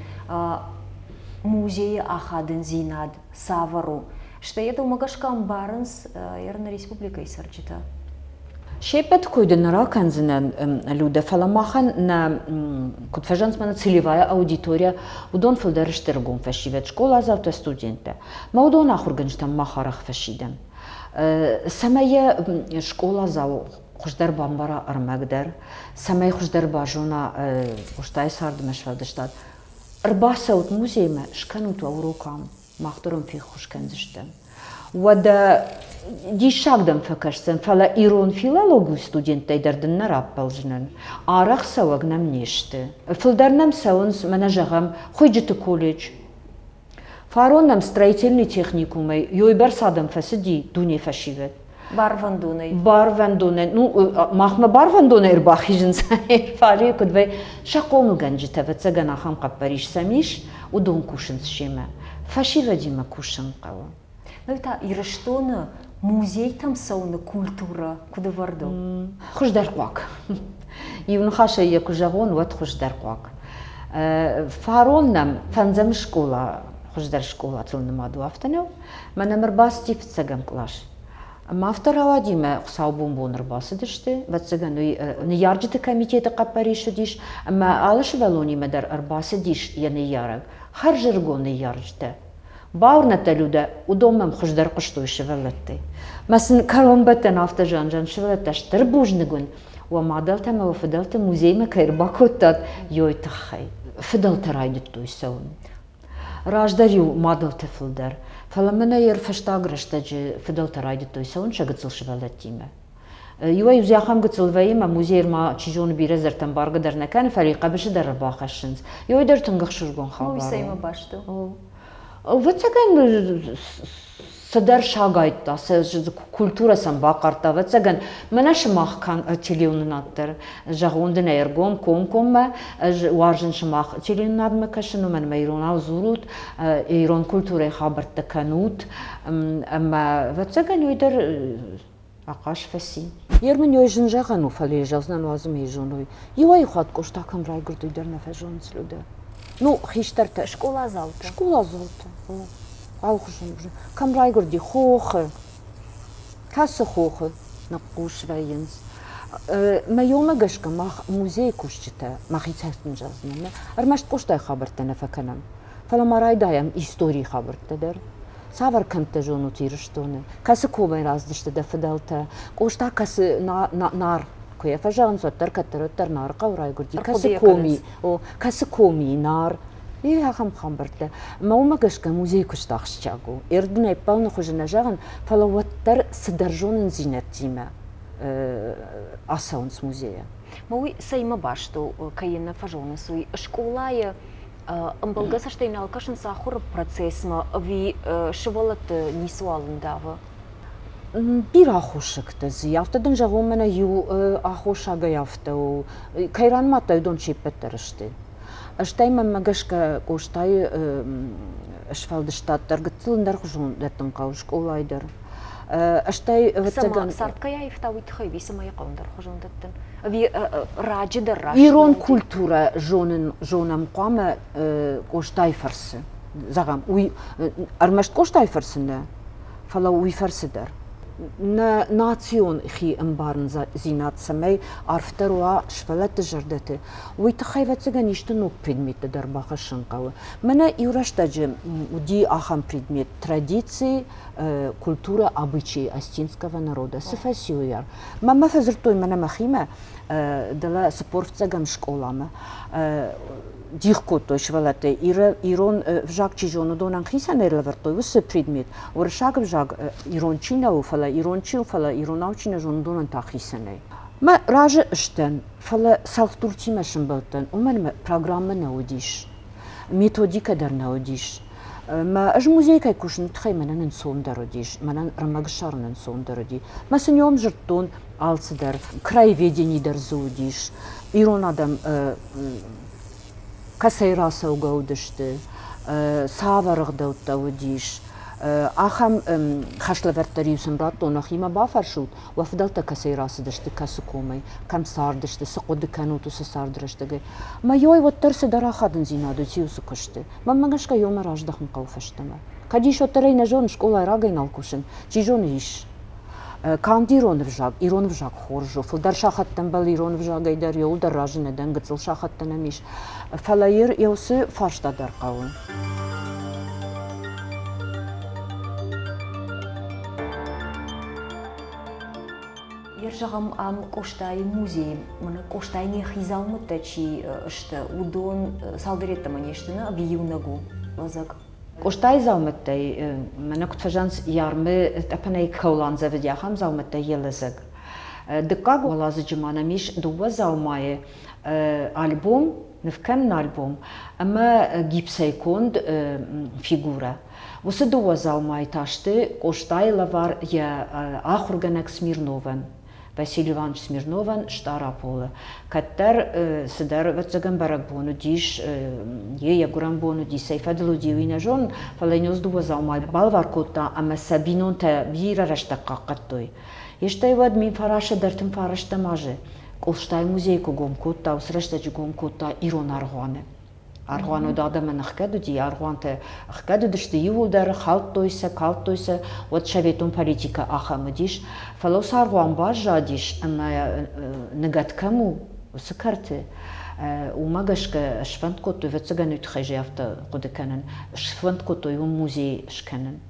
музейы ахадындзинад цавӕр у? Стӕй йӕ дӕумӕ гӕсгӕ ӕмбарынц нӕ республикӕйы цӕрджытӕ? Се ппӕты кой дын нӕ ракӕндзынӕн, Людӕ, фӕлӕ махӕн нӕ, куыд фӕзӕгъынц, мӕнӕ целевая аудитория, уыдон фылдӕр сты ӕрыгон фӕсивӕд, скъоладзаутӕ, студенттӕ. Мӕ уыдон ахуыргӕнджытӕм мах арӕх фӕсидӕм. Цӕмӕй йӕ скъоладзау хуыздӕр бамбара ӕрмӕг дӕр, цӕмӕй хуыздӕр базона Къостайы цардмӕ сфӕлдыстад. Ӕрбацӕут музеймӕ, скӕнут уӕ урок ам, мах дӕр уын феххуыс кӕндзыстӕм. Уӕдӕ диссаг дӕм фӕкӕсдзӕн, фӕлӕ ирон филологийы студенттӕй дӕр дын нӕ раппӕлдзынӕн. Арӕх цӕуӕг нӕм не сты. Фылдӕр нӕм цӕуынц, мӕнӕ зӕгъӕм, хуыйджыты колледж. Фарон нӕм строительный техникумӕй ёйбӕрц адӕм фӕцыди дуне фӕсивӕд. Барвӕндонӕй. Барвӕндонӕй. Ну, махмӕ барвӕндонӕй ӕрбахизынц, фӕлӕ куыд вӕй, сӕ хъомылгӕнджытӕ, ӕвӕццӕгӕн, ахӕм хъӕппӕрис сӕм ис, уыдон кусынц семӕ. Фӕсивӕдимӕ кусын хъӕуы. Ну та Ирыстоны музейтӕм цӕуыны культурӕ куыд ӕвӕрд у? Хуыздӕрхъуаг. Иу ныхасӕй йӕ куы зӕгъон, уӕд хуыздӕрхъуаг. Фарон нӕм фӕндзӕм скъола, хуыздӕр скъолатыл нымад у, афтӕ нӕу? Мӕнӕ мӕ ӕрбацыди фыццӕгӕм кълас. Ӕмӕ афтӕ рауади, мӕ хуыцаубон бон ӕрбацыдысты, ӕвӕццӕгӕн, уый ныййарджыты комитеты хъӕппӕрис уыдис, ӕмӕ алы сывӕллонимӕ дӕр ӕрбацыдис йӕ ныййарӕг, хӕрзӕрыгон ныййарджытӕ. Бауырнӕд дӕ, Людӕ, уыдон мӕм хуыздӕр хъуыстой сывӕллӕттӕй. Мӕ сын кӕронбӕттӕн афтӕ зӕгъын, сывӕллӕттӕ, стыр бузныг уын, уӕ мадӕлтӕ ӕмӕ уӕ фыдӕлты музеймӕ кӕй ӕрбакодтат, йой тыххӕй. Фыдӕлтӕ райдыдтой цӕуын. Раздӕр-иу мадӕлтӕ фылдӕр, фӕлӕ мӕнӕ йӕ фӕстаг рӕстӕджы фыдӕлтӕ райдыдтой цӕуын сӕ гыццыл сывӕллӕттимӕ. Иуӕй-иу дзы ахӕм гыццыл вӕййы, ӕмӕ музейы ма, чи зоны, бирӕ зӕрдтӕм баргӕ дӕр нӕ кӕны, фӕлӕ хъӕбысы дӕр ӕрбахӕссынц. Иуӕй дӕр тынг ӕхсызгон хабар у. Уый цӕимӕ баст у? Ӕвӕццӕгӕн, Цыдӕр сагайдта, сӕ культурӕ сӕм бахъардта, ӕвӕццӕгӕн. Мӕнӕ сымах телеуынынад дӕр, зӕгъон дын ӕргом, комкоммӕ, ӕз уарзын сымах телеуынынадмӕ кӕсын, уымӕн ӕмӕ иронау дзурут, ирон культурӕйы хабӕрттӕ кӕнут, ӕмӕ, ӕвӕццӕгӕн, уый дӕр ахъаз фӕци. Ер мын ёй зын зӕгъӕн у, фӕлӕ йӕ зӕгъдзынӕн уадзы ме зоной. Иуӕй хатт Къоста кӕм райгуырд, уый дӕр нӕ фӕзонынц Людӕ. Ну, хистӕртӕ. Скъоладзаутӕ. Скъоладзаутӕ. Алыхуызон. Кӕм райгуырди? Хохы. Кӕцы хохы? Ныхъхъус вӕййынц. Мӕ ёмӕ гӕсгӕ мах музейы кусджытӕ, мӕхицӕй сын зӕгъдзынӕн, ӕрмӕст Къостайы хабӕрттӕ нӕ фӕкӕнӕм, фӕлӕ ма райдайӕм историйы хабӕрттӕ дӕр. Цавӕр кӕмттӕ зонут Ирыстоны? Кӕцы комӕй рацыдысты дӕ фыдӕлтӕ? Къоста кӕцы Нар, куы йӕ фӕзӕгъынц, уӕддӕр кӕддӕр-уӕддӕр Нары хъӕуы райгуырди. Кӕцы коми, о, кӕцы коми Нар? И ахӕм хабӕрттӕ. Мӕ уымӕ гӕсгӕ музейы куыст ахсджиаг у. Ӕрдынӕй ӕппӕлыны хуызы нӕ зӕгъын, фӕлӕ уӕддӕр цыдӕр зонындзинӕдтимӕ ацӕуынц музейӕ. Мӕ уый цӕимӕ баст у, кӕй йын нӕ фӕзонынц, уый скъолайы ӕмбӕлгӕ цӕстӕй нал кӕсынц ахуыры процессмӕ ӕви сывӕллӕтты ницыуал ӕндавы? Бирӕ аххосӕгтӕ дзы. Афтӕ дын зӕгъон, мӕнӕ иу аххосагӕй афтӕ у. Кӕй ранымадтай, уыдон се ппӕт дӕр сты. Стӕй мӕнмӕ гӕсгӕ Къостайы сфӕлдыстад дӕр гыццыл ӕндӕрхуызон дӕттын хъӕуы скъолайы дӕр. Стӕй, ӕвӕццӕгӕн... Цард кӕй аивта, уый тыххӕй ӕви цӕмӕй хъӕуы ӕндӕрхуызон дӕттын? Ӕви раджы дӕр раст Ирон культурӕ зонын зонӕм хъуамӕ Къостайы фӕрцы. Зӕгъӕм, уый ӕрмӕст Къостайы фӕрцы нӕ, фӕлӕ уый фӕрцы дӕр. Нӕ национ хиӕмбарындзинад цӕмӕй арфдӕр уа сывӕллӕтты зӕрдӕты, уый тыххӕй, ӕвӕццӕгӕн, исты ног предметтӕ дӕр бахӕссын хъӕуы. Мӕнӕ иу рӕстӕджы уыди ахӕм предмет традици, культура обычаи остинского народа. Цы фӕци уый ар? Мӕнмӕ фӕдзырдтой мӕнӕ мӕхимӕ, дӕлӕ 45-ӕм скъоламӕ дих кодтой сывӕллӕттӕ. Ирон ӕвзаг чи зоны, уыдонӕн хицӕнӕй лӕвӕрдтой уыцы предмет. Уырыссаг ӕвзаг ирон чи нӕ у, фӕлӕ ирон чи у, фӕлӕ иронау чи нӕ зоны, уыдонӕн та хицӕнӕй. Мӕ разы сдӕн, фӕлӕ цӕлхдуртимӕ сӕмбӕлдтӕн, уымӕн ӕмӕ программӕ нӕ уыдис, методикӕ дӕр нӕ уыдис. Мӕ ӕз музейы кӕй кусын, тыххӕй мӕнӕн ӕнцондӕр уыдис, мӕнӕн ӕрмӕг ссарын ӕнцондӕр уыди. Мӕ сын ном зыдтон алцыдӕр, краеведени дӕр дзы уыдис, ирон адӕм кӕцӕй рацӕугӕ уыдысты, цавӕр ӕгъдӕуттӕ уыдис, ахӕм хӕслӕвӕрдтӕ-иу сын радтон, нӕхимӕ бафӕрсут, уӕ фыдӕлтӕ кӕцӕй рацыдысты, кӕцы комӕй, кӕм цардысты, цы хъуыды кӕнут уыцы царды рӕстӕгӕй. Мӕ ёй уӕддӕр цыдӕр ахадындзинад уыди уыцы куысты. Мӕнмӕ гӕсгӕ ёмӕ раздӕхын хъӕуы фӕстӕмӕ. Кӕд ис, уӕддӕр ӕй нӕ зонын, скъолайы рагӕй нал кусын. Чи зоны, ис. Канд ирон ӕвзаг, ирон ӕвзаг хорз у. Фылдӕр сахӕттӕ ӕмбӕлы ирон ӕвзагӕй дӕр, иуылдӕр разы нӕ дӕн, гыццыл сахӕттӕ нӕм ис. Фӕлӕ йыр уыцы фарста дӕр хъӕуы. Йе зӕгъӕм, ам Къостайы музейы, мӕнӕ Къостайы нӕхи дзаумӕттӕ чи сты, уыдон цалдӕр йеддӕмӕ не сты, нӕ, ӕви иунӕг у лӕдзӕг? Къостайы дзаумӕттӕй мӕнӕ куыд фӕзӕгъынц, йӕ армы тъӕпӕнӕй кӕуыл андзӕвыди, ахӕм дзаумӕттӕй йӕ лӕдзӕг. Дыккаг уӕладзыджы ма нӕм ис дыууӕ дзаумайы альбом, нывкӕнӕн альбом ӕмӕ гипсӕй конд фигурӕ. Уыцы дыууӕ дзаумайы та сты Къостайы лӕвар йӕ ахуыргӕнӕг Смирновӕн. Василий Иванович Смирновӕн Стъараполы. Кӕддӕр цыдӕр, ӕвӕццӕгӕн, бӕрӕгбон уыдис, йе йӕ гуырӕн бон уыди, цӕй фӕдыл уыди, уый нӕ зонын, фӕлӕ йын уыцы дыууӕ дзаумайы балӕвар кодта ӕмӕ сӕ бинонтӕ бирӕ рӕстӕг хъахъхъӕдтой. Стӕй уӕд 1939 азы Къостайы музей куы гом кодта, уыцы рӕстӕджы гом кодта ирон аргъуаны. Аргъуан уыд адӕмӕн ӕхгӕд уыди, аргъуантӕ ӕхгӕд уыдысты иууылдӕр, хӕлдтой сӕ, калдтой сӕ, уӕд советон политикӕ ахӕм уыдис. Фӕлӕ уыцы аргъуан баззадис ӕмӕ ныгӕд кӕм у, уыцы кӕрты, уымӕ гӕсгӕ сфӕнд кодтой, ӕвӕццӕгӕн, уый тыххӕй афтӕ хъуыды кӕнын, сфӕнд кодтой уым музей скӕнын.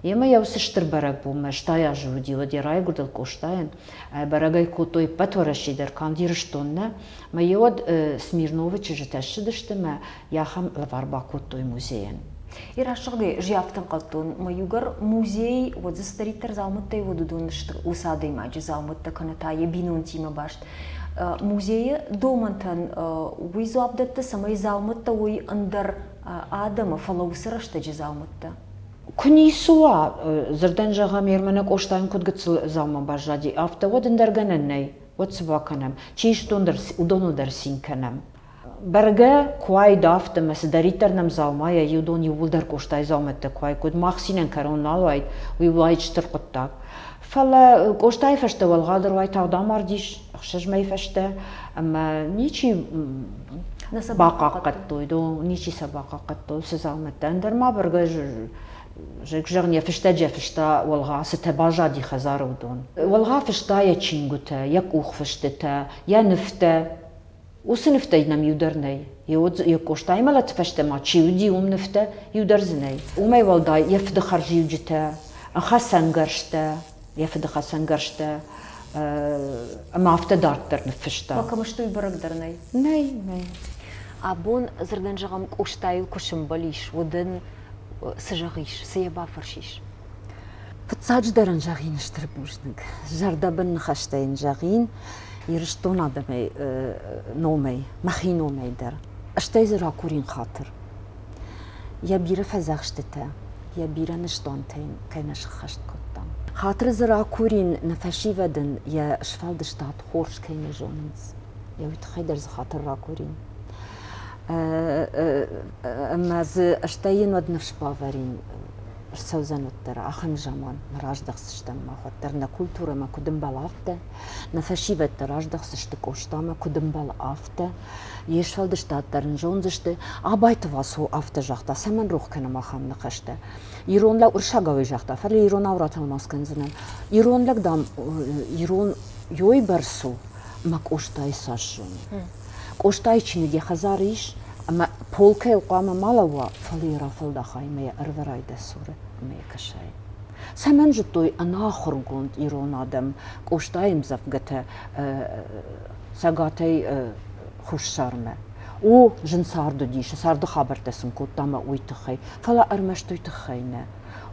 Емӕ йӕ уыцы стыр бӕрӕгбонмӕ 80 азы уыди, уӕд йӕ райгуырдыл Къостайӕн бӕрӕг ӕй кодтой ӕппӕт Уӕрӕсе дӕр, канд Ирыстон нӕ, Мӕ уӕд Смирновы чызджытӕ ссыдысты мӕ йӕ ахӕм лӕвар бакодтой музейӕн. И рӕсугъдӕй зиафт ӕнхъӕлдтон, мӕ иугӕр музей, уӕд дзы цыдӕриддӕр дзаумӕттӕй уыд, уыдон сты уыцы адӕймаджы дзаумӕттӕ кӕнӕ та йӕ бинонтимӕ баст. Музейы домӕнтӕн уый дзуапп дӕтты, цӕмӕй дзаумӕттӕ уой ӕндӕр адӕмы, фӕлӕ уыцы рӕстӕджы дзаумӕттӕ. Куы ницы уа, дзырдӕн зӕгъӕм, Ерманы Къостайӕн куыд гыццыл дзаума баззади, афтӕ уӕд ӕндӕр гӕнӕн нӕй, уӕд цы бакӕнӕм? Чи ис, уыдоныл дӕр цин кӕнӕм. Бӕргӕ, куы уаид афтӕ, ӕмӕ цыдӕриддӕр нӕм дзаумайӕ, уыдон иууылдӕр Къостайы дзаумӕттӕ куы уаиккой, мах цинӕн кӕрон нал уаид, уый уаид стыр хъуыддаг. Фӕлӕ Къостайы фӕстӕ Уӕлгъа дӕр уайтагъд амардис ӕхсӕз мӕйы фӕстӕ, ӕмӕ ничи бахъахъхъӕдтой, ничи сӕ бахъахъхъӕдтой уыцы дзаумӕттӕ. Ӕндӕр ма бӕргӕ зӕгъын, йӕ фыстӕджы фыста Уӕлгъа, цытӕ баззади хӕдзары, уыдон. Уӕлгъа фыста йӕ чингуытӕ, йӕ къухфыстытӕ, йӕ нывтӕ. Уыцы нывтӕй нӕм иу дӕр нӕй. Йӕ Къостайы мӕлӕты фӕстӕ ма чи уыди, уым нывтӕ иу дӕр дзы нӕй. Уымӕй уӕлдай йӕ фыды хӕрзиуджытӕ, хӕцӕнгӕрзтӕ, йӕ фыды хӕцӕнгӕрзтӕ ӕмӕ афтӕ дарддӕр ныффыста. Кӕм сты, уый бӕрӕг дӕр нӕй. Нӕй, нӕй. Абон дзырдӕн зӕгъӕм, Къостайыл куы сӕмбӕлис, уӕд ын цы зӕгъис, цы йӕ бафӕрсис? Фыццаджыдӕр ын зӕгъин стыр бузныг. Зӕрдӕбын ныхӕстӕ йын зӕгъин Ирыстон адӕмӕй номӕй, мӕхи номӕй дӕр. Стӕй дзы ракурин хатыр. Йӕ бирӕ фӕдзӕхстытӕ, йӕ бирӕ ныстуантӕ йын кӕй нӕ сыххӕст кодтам. Хатыр дзы ракурин, нӕ фӕсивӕд ын йӕ сфӕлдыстад хорз кӕй нӕ зонынц. Йӕ уый тыххӕй дӕр дзы хатыр ракурин. Ӕмӕ дзы стӕй йын уӕд ныфс бавӕрин, ӕрцӕудзӕн уӕддӕр ахӕм заман, раздӕхдзыстӕм мах уӕддӕр нӕ культурӕмӕ куыд ӕмбӕлы, афтӕ, нӕ фӕсивӕд дӕр раздӕхдзысты Къостамӕ куыд ӕмбӕлы, афтӕ, йе сфӕлдыстад дӕр ын зондзысты. Абайты Васо афтӕ загъта, цӕмӕн рох кӕнӕм ахӕм ныхӕстӕ. Ирон лӕг уырыссагау загъта, фӕлӕ иронау ратӕлмац кӕндзынӕн. Ирон лӕг, дам, ирон ёй бӕрц у, ӕмӕ Къостайы цас зоны. Къостайы чиныг йӕ хӕдзары ис, ӕмӕ полкӕйыл хъуамӕ ма лӕууа, фӕлӕ йӕ рафӕлдахай ӕмӕ йӕ ӕрвӕрай дӕ цуры ӕмӕ йӕ кӕсай. Цӕмӕн зыдтой ӕнахуыргонд ирон адӕм Къостайы ӕмдзӕвгӕтӕ Цӕгатӕй Хуссармӕ? О, зын цард уыдис, царды хабӕрттӕ сын кодта ӕмӕ уый тыххӕй, фӕлӕ ӕрмӕст уый тыххӕй нӕ.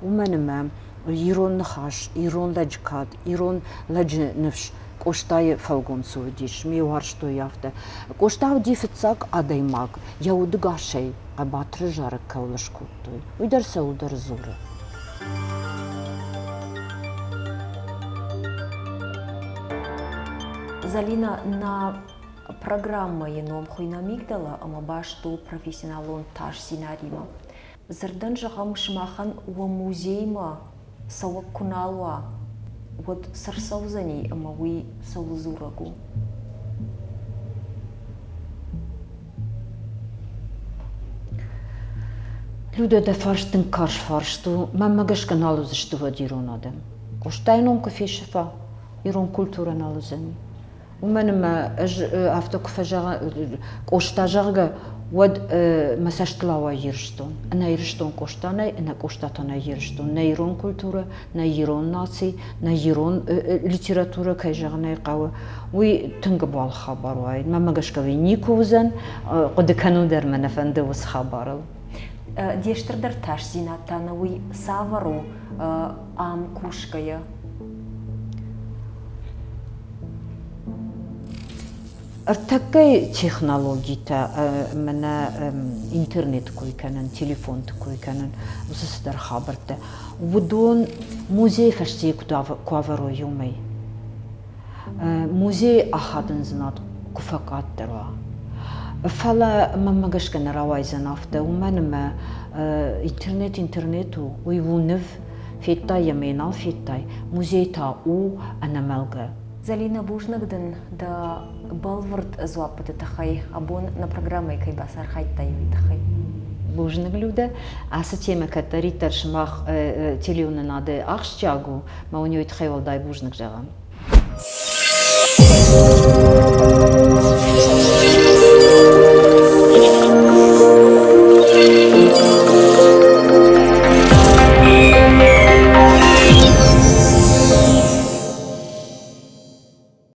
Уымӕн ӕмӕ ирон ныхас, ирон лӕджы кад, ирон лӕджы ныфс Къостайы фӕлгонцы уыдис, ме уарзтой афтӕ. Къоста уыди фыццаг адӕймаг, йӕ удыгасӕй хъӕбатыры зарӕг кӕуыл скодтой, уый дӕр цӕуылдӕр дзуры. Залина, нӕ программӕйы ном хуыйны Амигдала ӕмӕ баст у профессионалон тасдзинадимӕ. Дзырдӕн зӕгъӕм, сымахӕн уӕ музеймӕ цӕуӕг куы нал уа, уӕд цы рцӕудзӕни ӕмӕ уый цӕуыл дзурӕг у? Людӕ, дӕ фарст тынг карз фарст у. Мӕнмӕ гӕсгӕ нал уыдзысты уӕд ирон адӕм. Къостайы ном куы фесӕфа, ирон культурӕ нал уыдзӕни. Уымӕн ӕмӕ ӕз афтӕ куы фӕзӕгъын, Къоста, зӕгъгӕ, уӕд мӕ цӕстыл ауайы Ирыстон. Ӕнӕ Ирыстон Къоста нӕй, ӕнӕ Къоста та нӕй Ирыстон. Нӕ ирон культурӕ, нӕ ирон наци, нӕ ирон литературӕ, кӕй зӕгъын ӕй хъӕуы, уый тынг ӕбуалгъ хабар уаид. Мӕнмӕ гӕсгӕ уый никуы уыдзӕн, хъуыды кӕнын дӕр мӕ нӕ фӕнды уыцы хабарыл. Де стырдӕр тасдзинад та нӕ уый цавӕр у ам кусгӕйӕ? Ӕртӕккӕйы технологитӕ мӕнӕ интернеты кой кӕнын, телефонты кой кӕнын, уыцы цыдӕр хабӕрттӕ, уыдон музейы фӕстейы куы ӕвӕрой, уымӕй. Музейы ахадындзинад куы фӕкъаддӕр уа. Фӕлӕ мӕнмӕ гӕсгӕ нӕ рауайдзӕн афтӕ, уымӕн ӕмӕ интернет интернет у, уый у ныв, федтай йӕ ӕмӕ нал федтай, музей та у ӕнӕмӕлгӕ. Зӕлинӕ, бузныг дын дӕ бӕлвырд дзуаппыты тыххӕй, абон нӕ программӕйы кӕй бацархайдтай, уый тыххӕй. Бузныг, Людӕ. Ацы темӕ кӕддӕриддӕр сымах телеуынынады ахсджиаг у, мӕ уын уый тыххӕй уӕлдай бузныг зӕгъӕм.